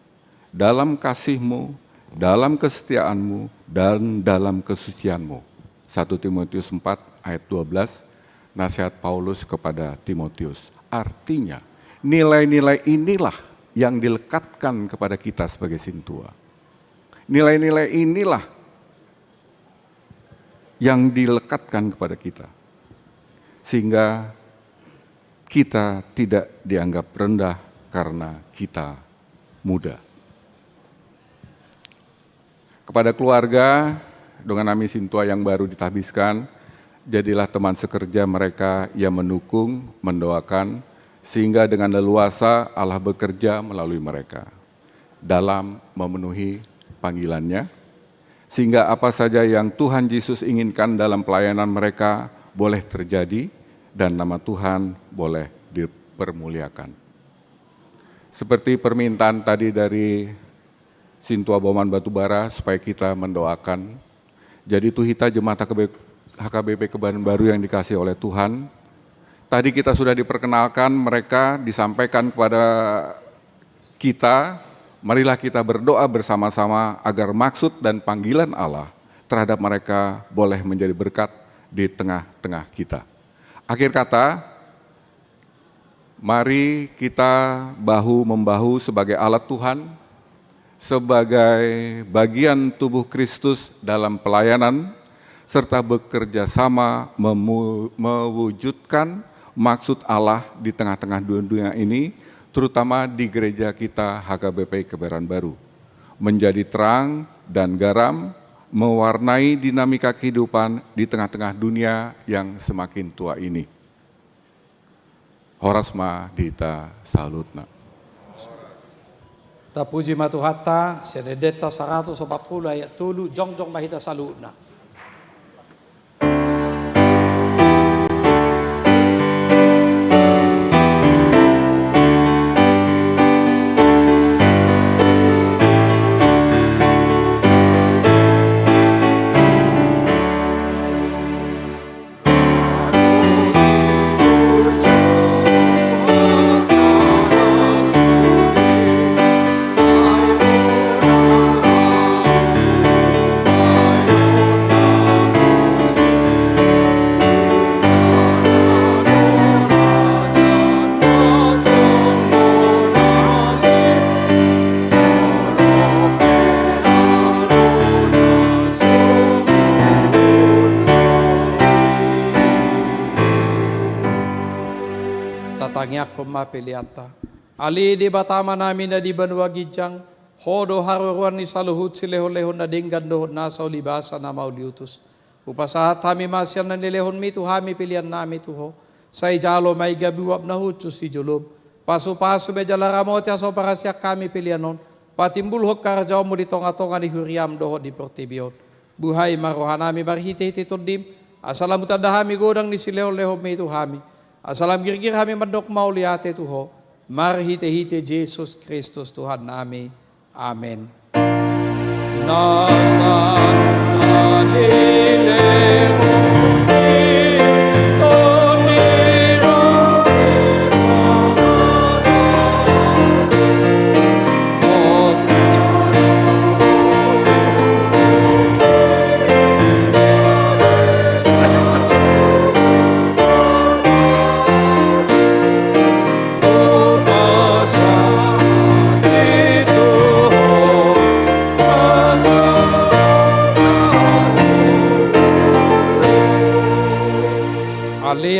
dalam kasihmu, dalam kesetiaanmu, dan dalam kesucianmu. Satu Timotius empat ayat dua belas, nasihat Paulus kepada Timotius. Artinya, nilai-nilai inilah yang dilekatkan kepada kita sebagai sintua. Nilai-nilai inilah yang dilekatkan kepada kita, sehingga kita tidak dianggap rendah karena kita muda. Kepada keluarga, dongan nami sintua yang baru ditabiskan, jadilah teman sekerja mereka yang mendukung, mendoakan, sehingga dengan leluasa Allah bekerja melalui mereka dalam memenuhi panggilannya, sehingga apa saja yang Tuhan Yesus inginkan dalam pelayanan mereka boleh terjadi dan nama Tuhan boleh dipermuliakan. Seperti permintaan tadi dari Sintua Boman Batubara supaya kita mendoakan. Jadi itu hita jemaat H K B, H K B P Kebayoran Baru yang dikasih oleh Tuhan. Tadi kita sudah diperkenalkan mereka, disampaikan kepada kita, marilah kita berdoa bersama-sama agar maksud dan panggilan Allah terhadap mereka boleh menjadi berkat di tengah-tengah kita. Akhir kata, mari kita bahu-membahu sebagai alat Tuhan, sebagai bagian tubuh Kristus dalam pelayanan, serta bekerja sama memu-, mewujudkan maksud Allah di tengah-tengah dunia ini, terutama di gereja kita H K B P Kebayoran Baru. Menjadi terang dan garam, mewarnai dinamika kehidupan di tengah-tengah dunia yang semakin tua ini. Horas ma di hita saluhutna. Tapuji ma Tuhanta, sian Ende-enta saratus opat pulu ayat tolu, jongjong ma hita saluhutna. Tatangiangkon ma peleanta. Ale Debata Amanami na di banua ginjang, Ho do haroroan ni saluhut silehon-lehon na denggan dohot nasa ulibasa na mauliutus. Hupasahat hami ma sian na nilehonmi tu hami peleannami tu Ho. Sai jalo ma i gabe uap na hushus di jolom. Pasu-pasu ma i jala ramoti asa huparasian hami pelean on. Patimbulhon harajaonmu di tonga-tonga ni huriam dohot di portibi on. Buhai ma rohanami marhite-hite Tondim, asa lam hutanda hami godang ni silehon-lehonmi tu hami. Asa lam girgir hami mandok mauliate tu Ho. Marhite-hite Jesus Kristus Tuhannami. Amen.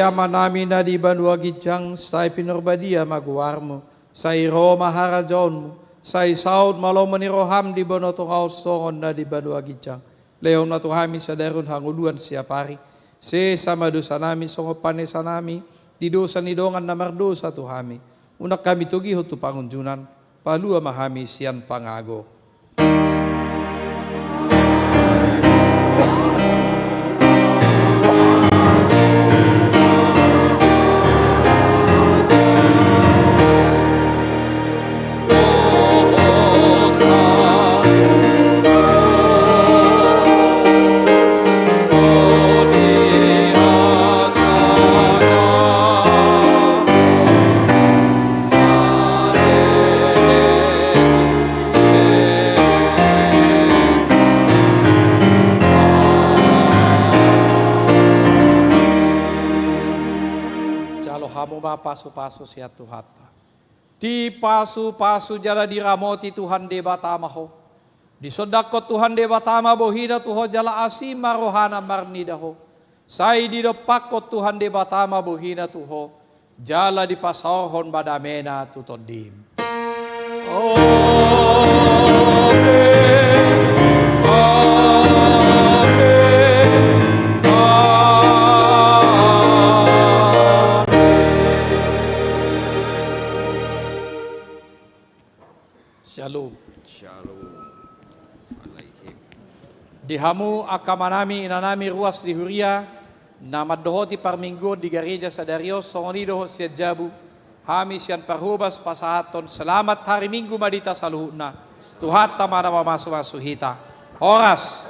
Amanami na di banua ginjang, sai pinarbadia ma goarmu, sai ro ma harajaonmu, sai saut ma lomo ni roham di banua tonga on songon na di banua ginjang. Lehon ma tu hami sadari on hangoluan siapari. Sesa ma dosanami songon panesanami di dosa ni dongan na mardosa tu hami. Unang hami togihon tu pangunjunan, palua ma hami sian pangago. Jalo hamu ma pasupasu sian Tuhanta. Dipasupasu jala diramoti Tuhan Debata ma ho. Disondangkon Tuhan Debata ma bohina tu ho jala asi ma rohana marnida ho. Sai didompakkon Tuhan Debata ma bohina tu ho, jala dipasaorhon ma damena tu tondim. Amen. Amen. Amen. Shalom. Shalom Aleichem. Di hamu angka amanami, inanami, ruas di huria na mandohoti parmingguon di gareja sadari on, songon i dohot sian jabu, hami sian parhobas pasahathon selamat hari Minggu ma di hita saluhutna. Tuhanta ma na mamasumasu hita. Horas.